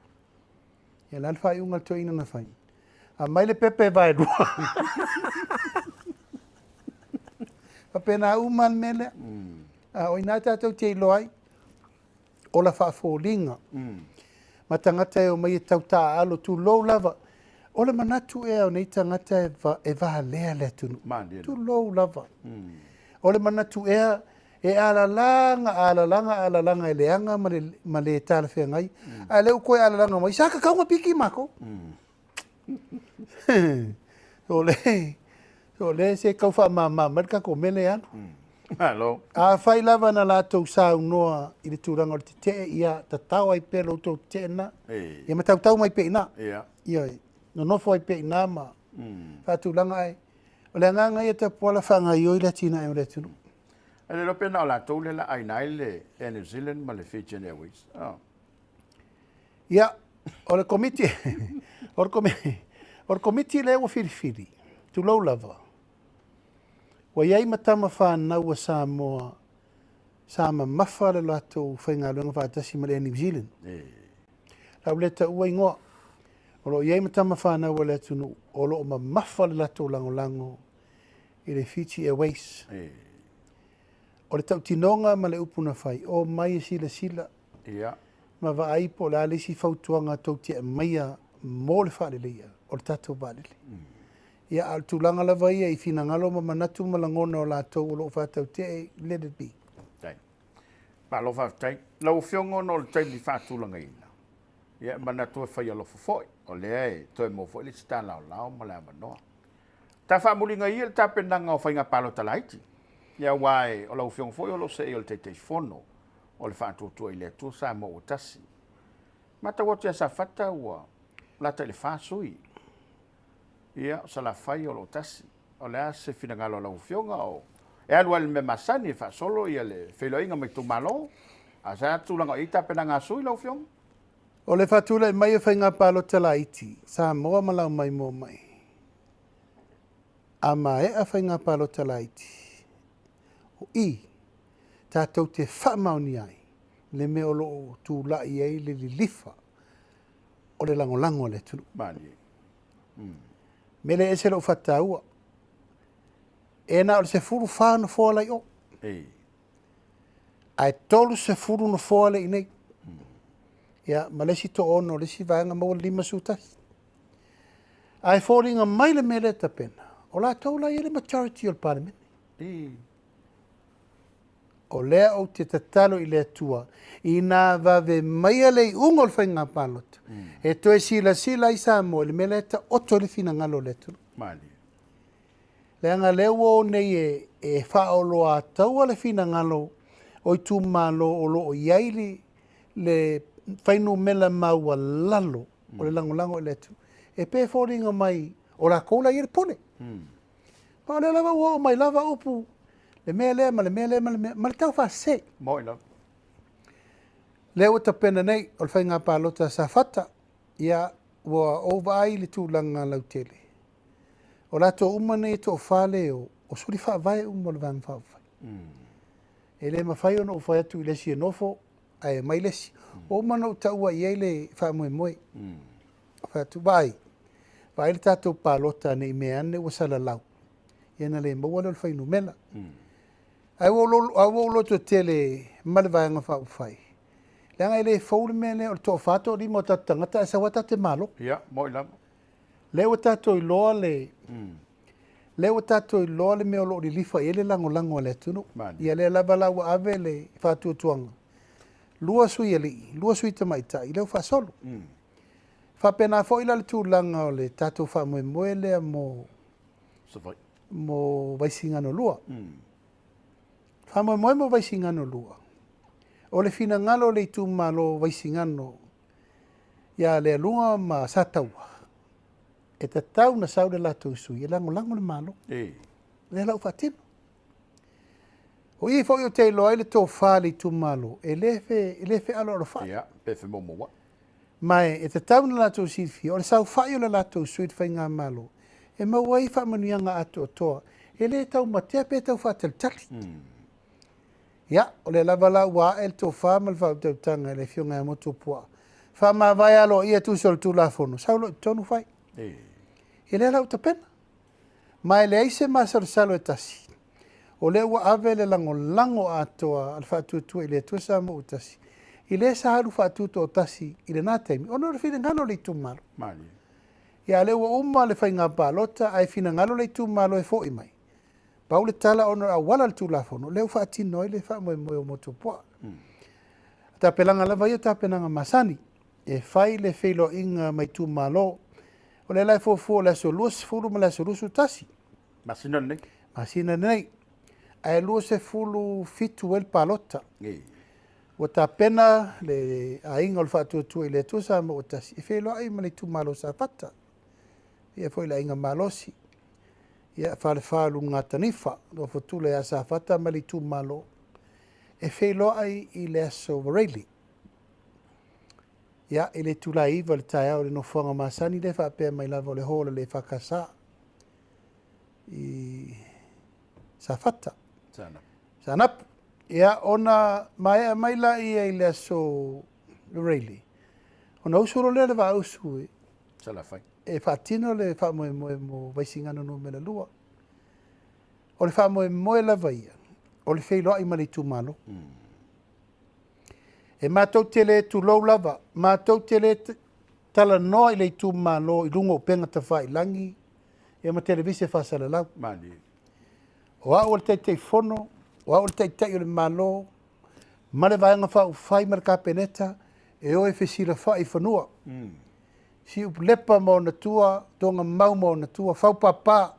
Ia la le faaiuga a le toeaina na fai. Aumai le pepe vaelua. Faapena uma le mea lea. O ina tatou te iloa ai, ola faafoliga. Ma tagata e omai e tau taaalo, tulou lava. O le manatu ea o nei tagata e valea le atunuu. Tulou lava. O le manatu ea e alalaga, alalaga, alalaga e leaga ma le talafeagai. A lea ua toe alalaga mai, sa tatau ona piki matou. O le se tau faamama mai le tatou mea lea e alu. Malo. Afai lava na latou saunoa i le tulaga o le tetee, ia tatao ai pea lo outou tetee na. Ia matautau mai pea i ina. Ia nonofo ai pea i ina ma faatulaga ai. O le agaga ia Tapuala faagaioi le atinae o le atunuu. E le iloa pe na o latou lea la aina ai le Air New Zealand ma le Fijian Airways. Ia, o le komiti, o le komiti lea ua filifili, tulou lava, ua i ai ma tama fanau a Samoa sa mamafa le latou faigaluega faatasi ma le Air New Zealand. Lau le taua igoa, o lo o i ai ma tama fanau a le atunuu, o lo o mamafa le latou lagolago i le Fiji Airways. O le tautinoga ma le upu na fai, o mai e silasila ma vaai po o le a le isi fautuaga tou te aumaia mo le faaleleia o le tatou vaalele. Ia, a o le tulaga lava ia i finagalo ma manatu ma lagona o latou o lo o faatautee, let it be. Malo faafetai. Lau Afioga ona o le taimi faatulagaina, ia manatu e fai alofa foi, o lea e toe maua foi le isi talaolao ma le avanoa. Ta faamuliga ia le tapenaga o faiga palota laiti. Ia aua o lau Afioga foi o lo o seia o le Taitaifono o le Faatuatua i le Atua Samoa ua tasi. Matau atu ia Safata ua lata i le 4 sui. Ia, o Salafai o lo o tasi. O le a se finagalo o lau Afioga o e alu ai le mea masani e faasolo ia le feiloaiga mai itumalo. A sa tulaga i tapenaga a sui lau Afioga? O le faatulai mai o faiga palota laiti, Samoa ma lau maimoa mai. A maea faiga palota laiti, o i tatou te faamaonia ai le mea o lo o tulai ai le lilifa o le lagolago a le atunuu. Malie. Mea lea e ese lou faataua. E na o le 14 nofoa la i o. Ae 30 nofoa le i nei. Ia, ma le isi 60 o le isi vaega maua le 51. Ae foliga mai le mea lea tapena, o latou la e i ai le majority o le Palemene. O lea ou te tatalo i le Atua, ina vave maia le iuga o le faiga palota, e toe silasila ai Samoa i le mea lea e taoto ai le finagalo o le atunuu. Malie. Leaga lea ua o nei e faaoloataua le finagalo o itumalo o lo o i ai le fuainumera maualalo o le lagolago i le atunuu. E pei e foliga mai o latou la e i ai le pule. Ma o lea lava ua oo mai lava upu le mea lea ma le mea lea ma le mea, ma le taufaasese. Moi lava. Lea ua tapena nei o le faiga palota a Safata, ia ua ou vaai i le tulaga lautele. O latou uma nei e toafa lea o suli faavae uma o le Vaega Faaupufai. E le mafai ona ou fai atu i le isi e nofo ae aumai le isi. Ua uma ona ou taua i ai le faamoemoe. Fai atu, vaai, vaai le tatou palota ne i mea ane ua salalau, ia na le maua lea o le fuainumera. Ae ua ou lototele ma le Vaega Faaupufai, leaga e le fou le mea lea o le toafa, toalima o tatou tagata ae sau lava tatou te malo. Ia, moi lava. Lea ua tatou iloa le, lea ua tatou iloa le mea o lo o lilifa i ai le lagolago a le atunuu. Ia lea lava la ua ave le faatuatuaga. 2 sui alii, 2 sui tamaitai, lea ua faasolo. Faapena foi la le tulaga o le tatou faamoemoe lea mo Savaii. Mo Vaisigano 2. Faamoemoe mo Vaisigano 2. O le finagalo o le itumalo Vaisigano ia Lealuga ma Sataua, e tatau na sau le latou sui e lagolago le Malo. Lea la ua faatino. O i foi o te iloa ai le tofa le itumalo, e le fealoalofai. Ia, pe femoumouai. Ma e tatau na latou silafia, o le saofai o le latou sui i le faigamalo, e maua ai faamanuiaga atoatoa, e le taumatea pe tau faatalitali. Ia, o lea lava la ua ae le tofa ma le faautautaga i le Afioga ia Motuopuaa. Faamavae aloaia tusa o le Tulafono, sau loa i totonu fai. Ia lea la ua tapena. Ma e leai se masalosalo e tasi. O lea ua ave le lagolago atoa a le Faatuatua i le Atua Samoa ua tasi, i le sa alu faatutoatasi i lena taimi, ona o le finagalo o le itumalo. Malie. Ia, lea ua uma le faiga palota, ae finagalo le itumalo e foi mai. Pau le tala ona o le auala le Tulafono, lea ua faatino ai le faamoemoe o Motuopuaa. Tapelaga lava ia, tapenaga masani, e fai le feiloaiga ma itumalo. O lea la e fuafua o le aso 20 ma le aso 21. Masina lenei. Masina lenei. Ae 27 ai le palota. Ua tapena le aiga o le Faatuatua i le Atua Samoa ua tasi, e feiloai ma le itumalo Safata. Ia foi le aiga malosi. Ia, falefa o Lugatanifa, Nofotula ia Safata ma le itumalo, e feiloai i le aso Varaili. Ia, i le itula e 9 le taeao i le nofoaga masani lea faapea mai lava o le hall a le EFKS i Safata. Saanapu. Saanapu. Ia, ona maea mai la ia i le aso Varaili, ona usu loa lea le vaausu Salafai. e faatino le faamoemoe mo Vaisigano Nu.2. O le faamoemoe lava ia, o le feiloai ma le itumalo. E matou te le tulou lava, matou te le talanoa i le itumalo i luga o upega tafailagi ia ma televise faasalalau. Malie. O au o le Taitaifono, o au o le Taitai o le Malo, ma le Vaega Faaupufai ma le Kapeneta, e o e fesilafai i fanua. Si upulepa ma ona tua, togamau ma ona tua, faupapa,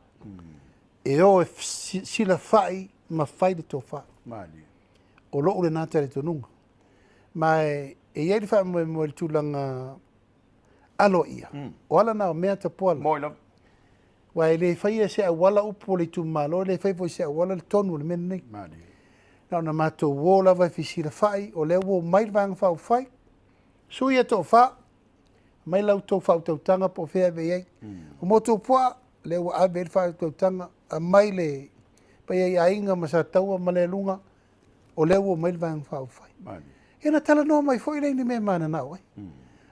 e o e silafai ma fai le tofa. Malie. O lou lena talitonuga. Ma e i ai le faamoemoe i le tulaga aloaia. O ala na o mea tapuala. Moi lava. Ua e le faia se auala upu o le itumalo, e le faia foi se auala le tonu o le mea lenei. Malie. Na ona matou o lava e fesilafai, o lea ua mai le Vaega Faaupufai, Sui e toafa, mai la outou faautautaga po o fea e ave i ai. O Motuopuaa, lea ua ave i ai le faautautaga, aumai le paia i aiga ma Sataua ma Lealuga, o lea ua omai le Vaega Faaupufai. Ia na talanoa mai foi lea i ni mea e mananao ai.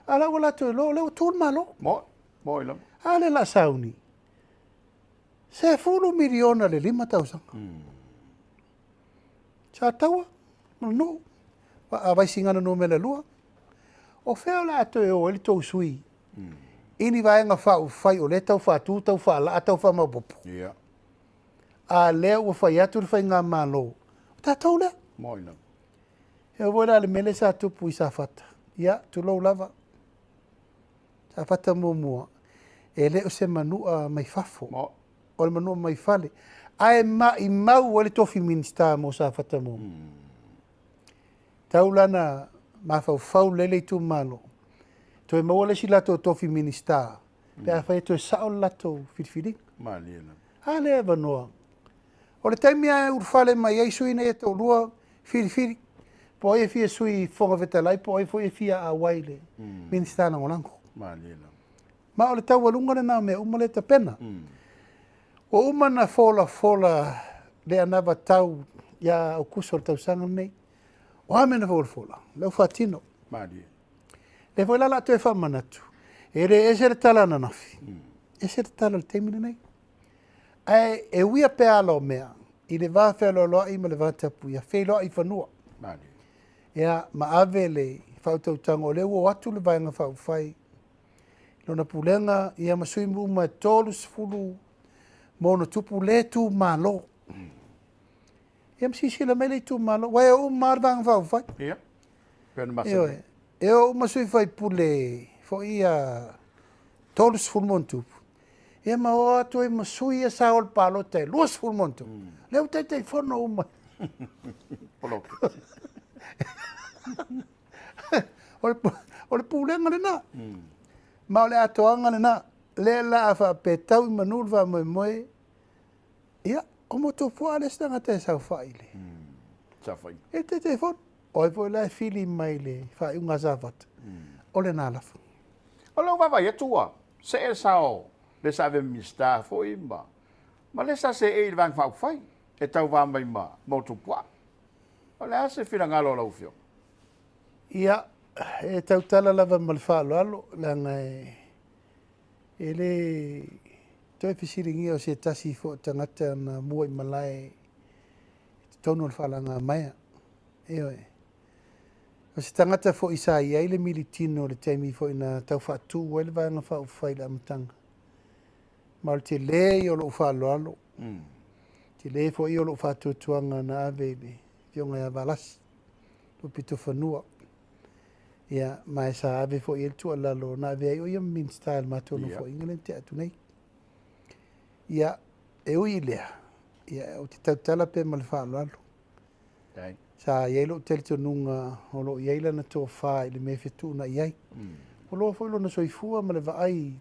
A o la ua latou iloa o lea ua tu le Malo. Moi lava. A lea o le a sauni, $10 miliona i le 5 tausaga. Sataua, Manuu, Vaisigano Nu.2, o fea o le a toe o ai le tou sui i ni Vaega Faaupufai o lea e tau faatu, tau faalaa, tau faamaopoopo? A lea ua fai atu le faigamalo, o tatou lea. Moi lava. E oo foi la i le mea lea sa tupu i Safata, ia, tulou lava, Safata 1, e le o se manua mai fafo, o le manua mai fale, ae maimau ai le tofi Minisita mo Safata 1. Tau la na mafaufau lelei le itumalo, toe maua le isi latou tofi Minisita, pe afai e toe sao le latou filifiliga. A lea e avanoa. O le taimi lava e ulufale mai ai sui nei e toalua, filifili, po o ai e fia sui Fofoga Fetalai, po o ai foi e fia auai i le Minisita Lagolago. Ma o le taualuga lena o mea uma lea e tapena. Ua uma ona folafola le anavatau ia Aokuso o le tausaga lenei. O a mea na folafola? O lea ua faatino. Lea foi la o le a toe faamanatu, e le ese le tala ananafi, ese le tala i le taimi lenei. Ae e uia pea ala o mea i le va fealoaloai ma le va tapuia, feiloai i fanua. Ia, ma ave le faautautaga o lea ua o atu le Vaega Faaupufai i lona pulega, ia ma sui uma e 30 ma ono tupu le tumalo. Ia ma silasila mai le itumalo, aua e o uma lava le Vaega Faaupufai. Ia, pei ona masani. E o uma sui faipule foi ia 30 ma ono tupu. Ia ma o atu ai ma sui ia sa o i le palota e 20 ma ono tupu. Lea ua taitaifono uma. O le pulega lena. Ma o le atoaga lena. Lea la a faapea tau i manu le faamoemoe, ia, o Motuopuaa le isi tagata e saofai i le e taitaifono. O ai foi la e fili mai le faaiuga a Safata, o lena lava. O lou vaavaai atu ua see le sao le sa ave Minisita foi ma le sa seei i le Vaega Faaupufai e tauva mai ma Motuopuaa. O le a se finagalo o lau Afioga? Ia, e tautala lava ma le faaaloalo, leaga e le toe fesiligia o se tasi foi o tagata na mua i malae i totonu o le faalagamaea. Ioe. O se tagata foi sa i ai le militino i le taimi foi na tau faatu ai le Vaega Faaupufai i le amataga. Ma o le tele ia o lou faaaloalo, tele foi ia o lou faatuatuaga na ave i le Afioga ia Valasi Luapitofanua. Ia, ma e sa ave foi i ai le tuualalo na ave ai o ia ma Minisita i le matou nofoaiga lea na tea atu nei. Ia, e ui i lea, ia, ou te tautala pea ma le faaaloalo. Sa i ai lou talitonuga o lo o i ai lana tofa i le mea e fetuunai ai. Ua loa foi lona soifua ma le vaai,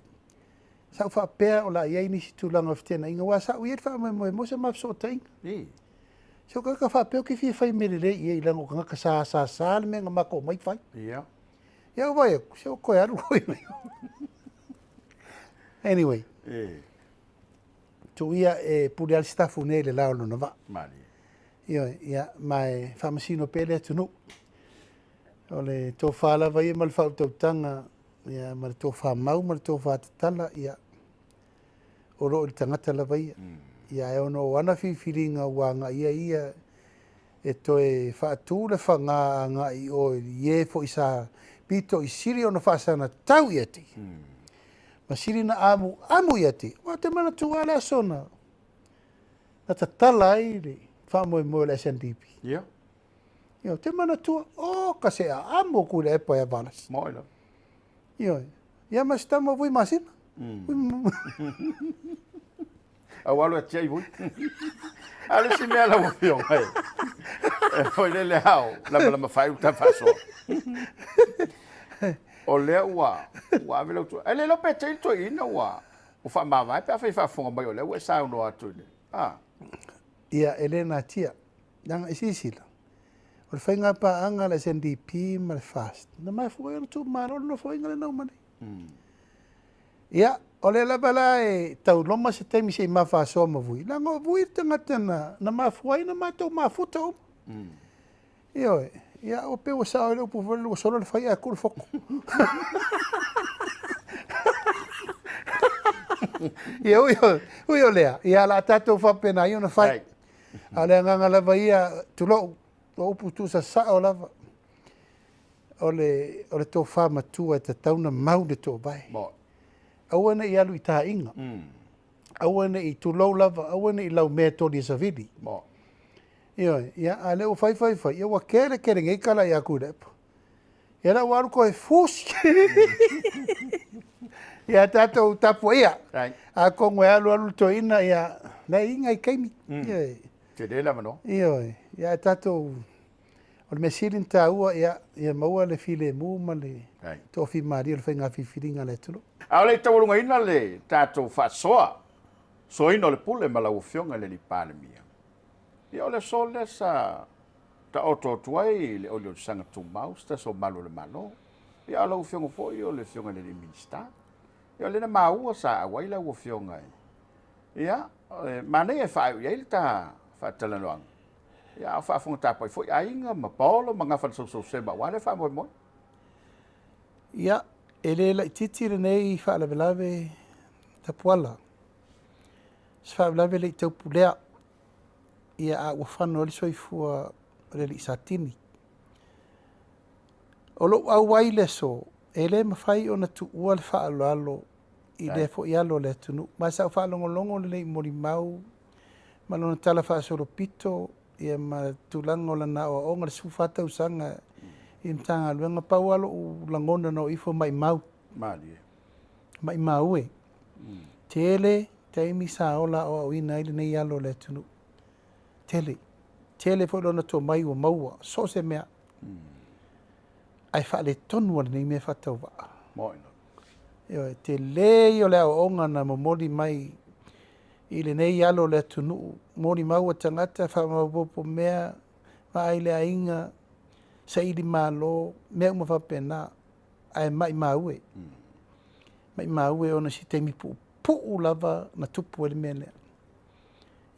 sa ou faapea o le a i ai nisi tulaga o feteenaiga, aua sa ou i ai le faamoemoe mo se ma fesootaiga. Se o tagata faapea ou te fia fai mea lelei i ai, leaga o tagata sa sasa le mea na matou omai fai. Ia ou vaai atu, se o toe alu koe. Anyway, tuu ia e pule lava le sitafu nei i le la o lona vaa. Ioe, ia, ma e faamasino pea le atunuu. O le tofa lava ia ma le faautautaga, ia, ma le tofa mau ma le tofa tatala, ia, o lo o i le tagata lava ia. Ia, e ono o ana filifiliga ua agai ai ia e toe faatu le faga agai i o i e foi sa pito i sili ona faasanatau ia te ia. Ma sili na amu amu ia te ia. Ua te manatua le aso na tatala ai le faamoemoe o le SNDP. Ia, te manatua, o ka se a amo ku le epa ia Valasi. Moi lava. Ioe. Ia ma se tama vui masina. Au alu e tiai vui. A le si mea lau Afioga e. E foi le le ao, lama lama fai uta faasoa. O lea ua ave lau tu. E le lo pe te toeaina ua faamavae pe afai faafofoga mai o lea ua e saunoa atu i le. Ia, e le natia. Leaga e silasila. O le faiga paaga a le SNDP ma le FAST, na mafua ai ona tuumalo le nofoaiga lena ua uma nei. Ia, o lea lava la e tauloma se taimi se i ma faasoa ma Vui, leaga o Vui le tagata na, na mafua ai ona matou mafuta uma. Ioe, ia ua pei ua sao ai le upu foi lele ua sola le fai ae tu le foto. Ia ui o, ui o lea, ia o le a tatou faapena ia ona fai. A o le agaga lava ia, tulou, o upu tuusasao lava, o le, o le tofa matua e tatau ona mau le toovae. Aua ne i alu i taaiga. Aua ne i tulou lava, aua ne i laumea e toli e savili. Ioe, ia, a o lea ua fai fai fai, ia ua tele tele nei tala ia Tuilaepa. Ia la ua alu toe fusi. Ia tatou tapuaia. Atonu e alu alu le toeaina, ia, la e i ai nai taimi. Ioe. Tele le avanoa. Ioe, ia tatou, o le mea sili ona taua, ia, ia maua le filemu ma le toafimalie o le faiga filifiliga a le atunuu. A o le i taualugaina le tatou faasoa, soaina o le pule ma lau Afioga i le Palemia, ia o le aso lea sa taoto atu ai le oliolisaga tumau, se tasi o malu o le Malo. Ia a o lau Afioga foi o le Afioga i le Minisita. Ia o lea na maua sa auai lau Afioga i ia, manaia e faaiu i ai le ta faatalanoaga. Ia a o faafofoga tapuai foi aiga ma paolo ma gafa le sausausema aua lea faamoemoe. Ia, e le laitiiti lenei faalavelave Tapuala. Se faalavelave le i taupulea, ia a ua fano ai le soifua o le alii Satini. O lou auai i le aso, e le mafai ona tuua le faaaloalo i lea foi alo o le atunuu. Ma sa ou faalogologo lelei i molimau ma lona tala faasolopito, ia ma tulaga o lana aoaoga, le 14 tausaga i le Matagaluega. Pau lava lou lagona na oo ifo, maimau. Malie. Maimau e. Tele taimi sa ola aoaoina ai lenei alo o le atunuu. Tele. Tele foi lona tomai ua maua, so o se mea. Ae faaletonu lava lenei mea faatauvaa. Ioe, tele ia o le aoaoga na momoli mai i lenei alo o le atunuu, molimau a tagata, faamaopoopo mea, vaai le aiga, saili malo, mea uma faapena, ae maimau e. Maimau e ona o se taimi puupuu lava na tupu ai le mea lea.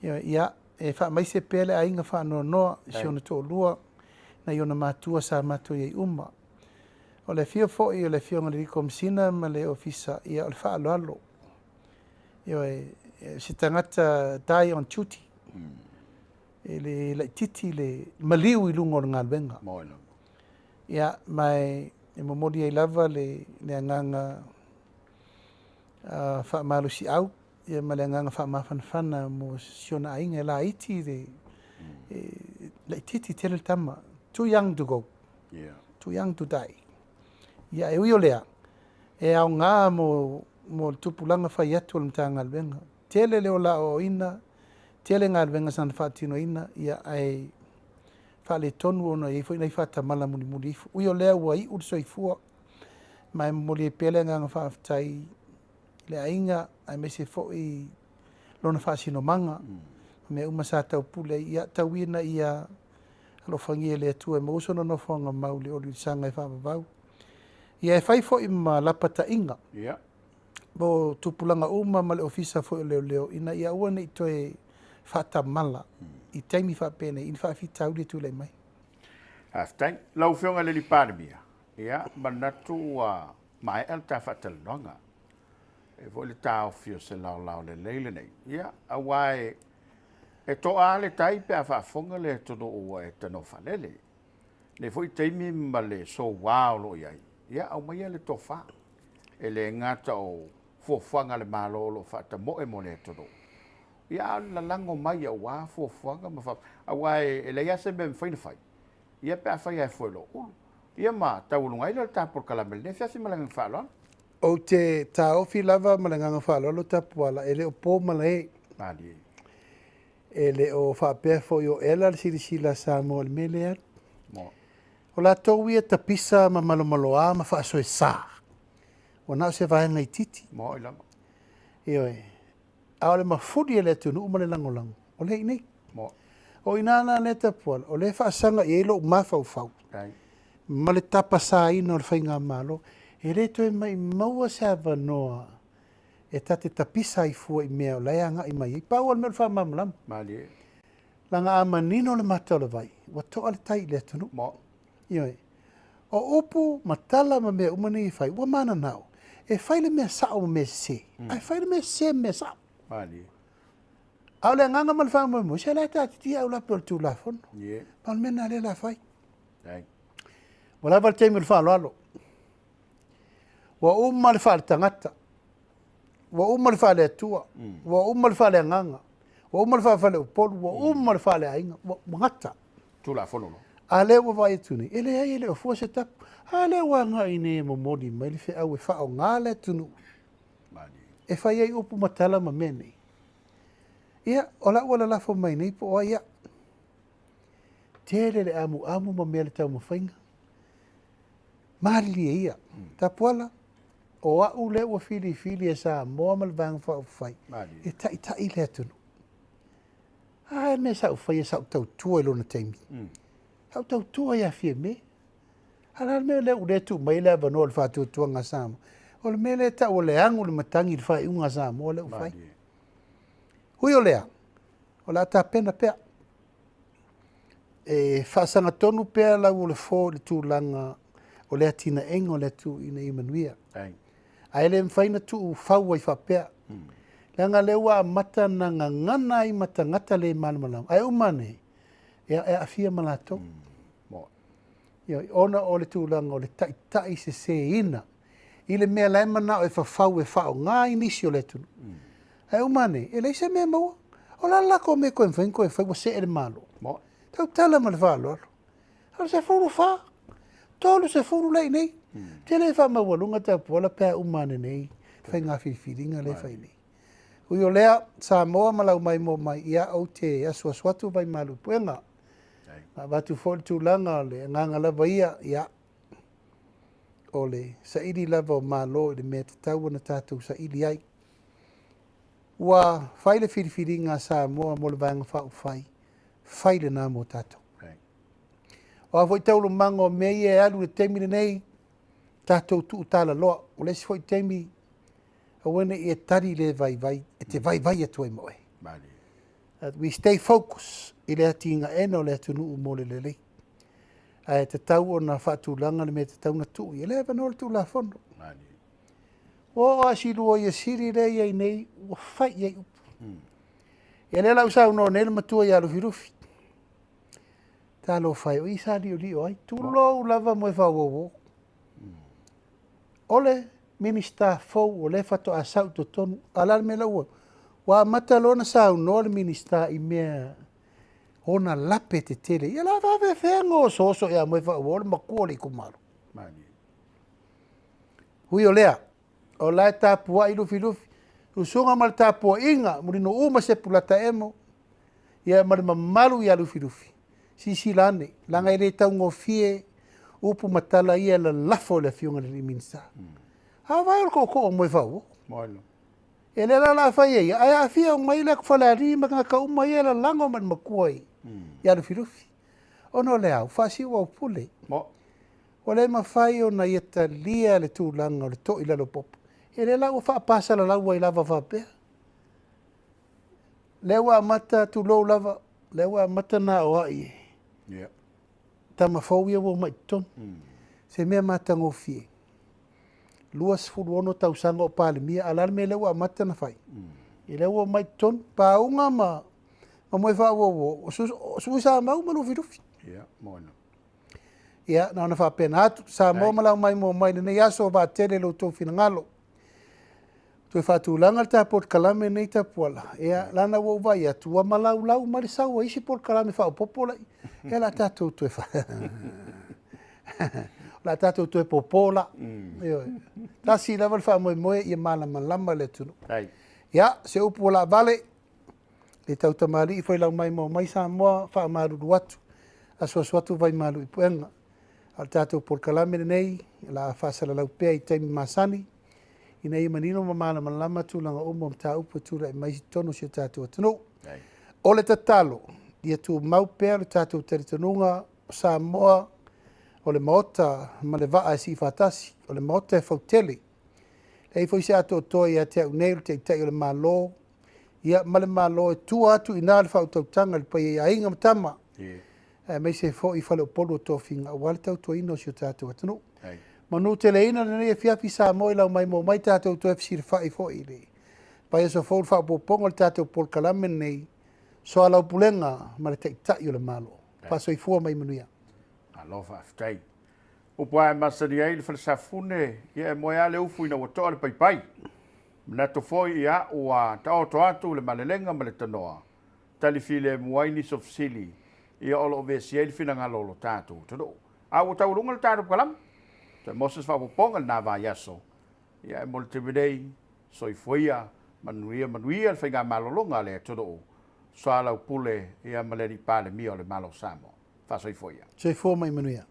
Ioe, ia, e faamaise pea le aiga faanoanoa i si ona toalua, nai ona matua sa matou i ai uma. O le afio foi o le Afioga i le Komesina ma le Ofisa, ia o le faaaloalo. Ioe, se tagata die on duty. E le laitiiti le maliu i luga o le galuega. Ia, ma e momoli ai lava le agaga faamalosiau, ia ma le agaga faamafanafana mo si ona aiga e laiti le laitiiti tele le tama. Too young to go. Too young to die. Ia, e ui o lea, e aoga mo le tupulaga fai atu o le Matagaluega. Tele le ola aoaoina, tele galuega sana faatinoina, ia ae faaletonu ona e i ai foi nai faatamala mulimuli ifo. Ui o lea ua iu le soifua, ma e momoli ai pea le agaga faafetai i le aiga, aemaise foi lona faasinomaga, mea uma sa taupule ai, ia tau ina ia alofagia e le Atua e maua sona nofoaga mau i le oliolisaga e faavavau. Ia e fai foi ma lapataiga mo tupulaga uma ma le ofisa foi o leoleo, ina ia aua ne i toe faatamala i taimi faapenei i ni faafitauli e tulai mai. Faafetai. Lau Afioga i le Palemia, ia, manatu ua maea le ta faatalanoaga. E foi le taofi o se laolao lelei lenei. Ia, aua e toa le tai pe a faafofoga le atunuu ua e tanoa faalele. Nei foi taimi ma le soua o lo o i ai, ia, aumaia le tofa. E le gata o fuafuaga a le Malo o lo o faatamoe mo le atunuu. Ia, a o le lalago mai aua fuafuaga ma aua e leai lava se mea e mafai ona fai. Ia pe a fai lava e fue lou ulu. Ia ma taualuga ai lea o le ta polokalame i lenei afiafi ma le agaga faaaloalo. Ou te taofi lava ma le agaga faaaloalo Tapuala, e le o po malae. Malie. E le o faapea foi o ela le silasila a Samoa i le mea lea alu. O latou ia tapisa ma malomaloa ma faasoesa, ua na o se vaega itiiti. Moi lava. Ioe. A o le mafuli e le atunuu ma le lagolago, o lea i inei. O i ina la lea Tapuala, o lea e faasaga i ai lou mafaufau ma le tapasaina o le faigamalo, e le toe maumauina se avanoa e ta te tapisa ai fua i mea o la e agai mai ai. Pau o le mea o le faamalamalama. Malie. Leaga a manino le mata o le vai, ua toa le tai i le atunuu. Mo. Ioe. O upu ma tala ma mea uma nei e fai, ua mananao e fai le mea sao ma mea sese, ae fai le mea sese ma mea sao. Malie. A o le agaga ma le faamoemoe, se la e taatitia aulape o le Tulafono. Ma o le mea lena lea o le a fai. Ua lava le taimi o le faaaloalo. Ua uma le faaletagata, ua uma le faale-Atua, ua uma le faaleagaga, ua uma le faafaleupolu, ua uma le faaleaiga, ua gata. Tulafono loa. A lea ua vaai atu nei, e leai e le o fua se tapu. A lea ua agai nei e momoli mai le feau e faaaoga le atunuu e fai ai upu ma tala ma mea nei. Ia, o lau alalafo mai nei po o ai au. Tele le amuamu ma mea le taumafaiga. Malilie ia. Tapuala, o au lea ua filifili e Samoa ma le Vaega Faaupufai e taitai le atunuu. A e mea sa ou faia, sa ou tautua i lona taimi. Sa ou tautua ia Fiame. A o le a le mea lea ua le tuu mai ai le avanoa o le faatuatuaga a Samoa? O le mea lea e tau o le agu i le matagi i le faaiuga a Samoa lea ua fai. Ui o lea, o le a tapena pea. E faasagatonu pea lau o le fo i le tulaga o le atinaega o le atunuu ina ia manuia. Ae le mafai ona tuu fau ai faapea. Leaga lea ua amata ona gagana ai ma tagata le malamalama, ae uma ane, ia, e aafia ma latou. Ioe, ona o le tulaga o le taitai seseina i le mea la e manao e fafau e faaaoga ai nisi o le atunuu. Ae uma ane, e leai se mea e maua. O le a le latou mea e toe mafai ona toe fai ua see le Malo? Tautala ma le faaaloalo. O le 14, 30 lea i inei. Ou te le faamaualuga Tapuala pe a uma ane nei faiga filifiliga lea e fai nei. Ui o lea, Samoa ma lau maimoa mai, ia ou te asuasu atu vaimalu i puega. Ma avatu foi le tulaga o le agaga lava ia, ia, o le saili lava o Malo i le mea e tatau ona tatou saili ai. Ua fai le filifiliga a Samoa mo le Vaega Faaupufai, fai lena mo tatou. O a foi taualumaga o mea ia e alu i le taimi lenei, tatou tuutalaloa. O le isi foi taimi, aua ne i e tali le vaivai, e te vaivai atu ai ma oe. That we stay focus i le atinaeina o le atunuu mo le lelei. Ae tatau ona faatulaga le mea e tatau ona tuu i ai. E le avanoa le Tulafono. Ua oo lava si Loia Sili lea e i ai nei, ua fai i ai upu. Ia lea la ua saunoa nei le matua ia Lufilufi. Talofa e, o i sa liolio ai. Tulou lava Moefaauouo. O le Minisita fou o lea faatoa sau i totonu. A o le a le mea la ua ua amata loa ona saunoa le Minisita i mea ona lape tetele. Ia la faafefea ona osooso ia Moefaauouo le matua o le itumalo. Ui o lea, o la e tapuai Lufilufi, susuga ma le tapuaiga, Mulinuu ma Sepulata Emo, ia ma le mamalu ia Lufilufi, silasila ane, leaga e le taugofie upu ma tala ia e lalafo e le Afioga i le Minisita. A vai o le tootoo o Moefaauouo. E lea la o le a fai e ia, ae aafia uma ai le atu Falealili ma tagata uma ia e lalago ma le matua ia Lufilufi. Ona o le a, ua faasiuaupule. Ua le mafai ona ia talia le tulaga o le toi i lalo o popo. E lea la ua faapasalalau ai lava faapea. Lea ua amata, tulou lava, lea ua amata ona aoai e tama fou ia ua omai i totonu. Se mea matagofie, 26 tausaga o Palemia, a o le a le mea lea ua amata ona fai? Ia lea ua omai i totonu, Pauga ma Moefaauouo, o Tuisamau ma Lufilufi. Ia, na ona faapena atu, Samoa ma lau maimoa mai i lenei aso, vaatele lo outou finagalo. Toe faatulaga le ta polokalame nei Tapuala, ia, leaga ua ou vaai atu, ua malaulau mai le sau a isi polokalame faaopoopo la, ia o le a tatou toe fa... o le a tatou toe popo la. Ioe. Tasi lava le faamoemoe ia malamalama le atunuu. Ia, se upu ua laavale, le tautamalii foi lau maimoa mai Samoa, faamalulu atu, asuasu atu vaimalu i puega. A o le tatou polokalame lenei, o le a faasalalau pea i taimi masani, ina ia manino ma malamalama tulaga uma o mataupu e tulai mai i totonu o si o tatou atunuu. O le tatalo, Ia tumau pea le tatou talitonuga o Samoa o le Maota ma le vaa e siifatasi, o le Maota e fautele. E leai foi se atoatoa ia te au nei o le Taitai o le Malo, ia ma le Malo e tua atu i ina le faautautaga i le paia i aiga ma tama, aemaise foi faleupolu o tofiga aua le tautuaina o si o tatou atunuu. Manuteleina lenei afiafi Samoa i lau maimoa mai, tatou toe fesilafai foi i le vaiaso fou i le faaopoopoga o le tatou polokalame lenei, soalaupulega ma le Taitai o le Malo. Faasoifua ma ia manuia. Malo faafetai. Upu lava e masani ai le falesafune, ia e moe lava le ufu ina ua toa le paipai. Manatu foi ia ua taoto atu le malelega ma le tanoa, tali filemu ai nisi o fesili, ia o lo o vesia ai le finagalo o lo tatou atunuu. A ua taualuga le tatou polokalame, toe maua se faaopoopoga i lena vaiaso, ia e mo le taimi nei, soifua ia, manuia manuia le faigamalologa a le atunuu, soalaupule ia ma le Alii Palemia o le Malo o Samoa. Faasoifua ia. Soifua ma ia manuia.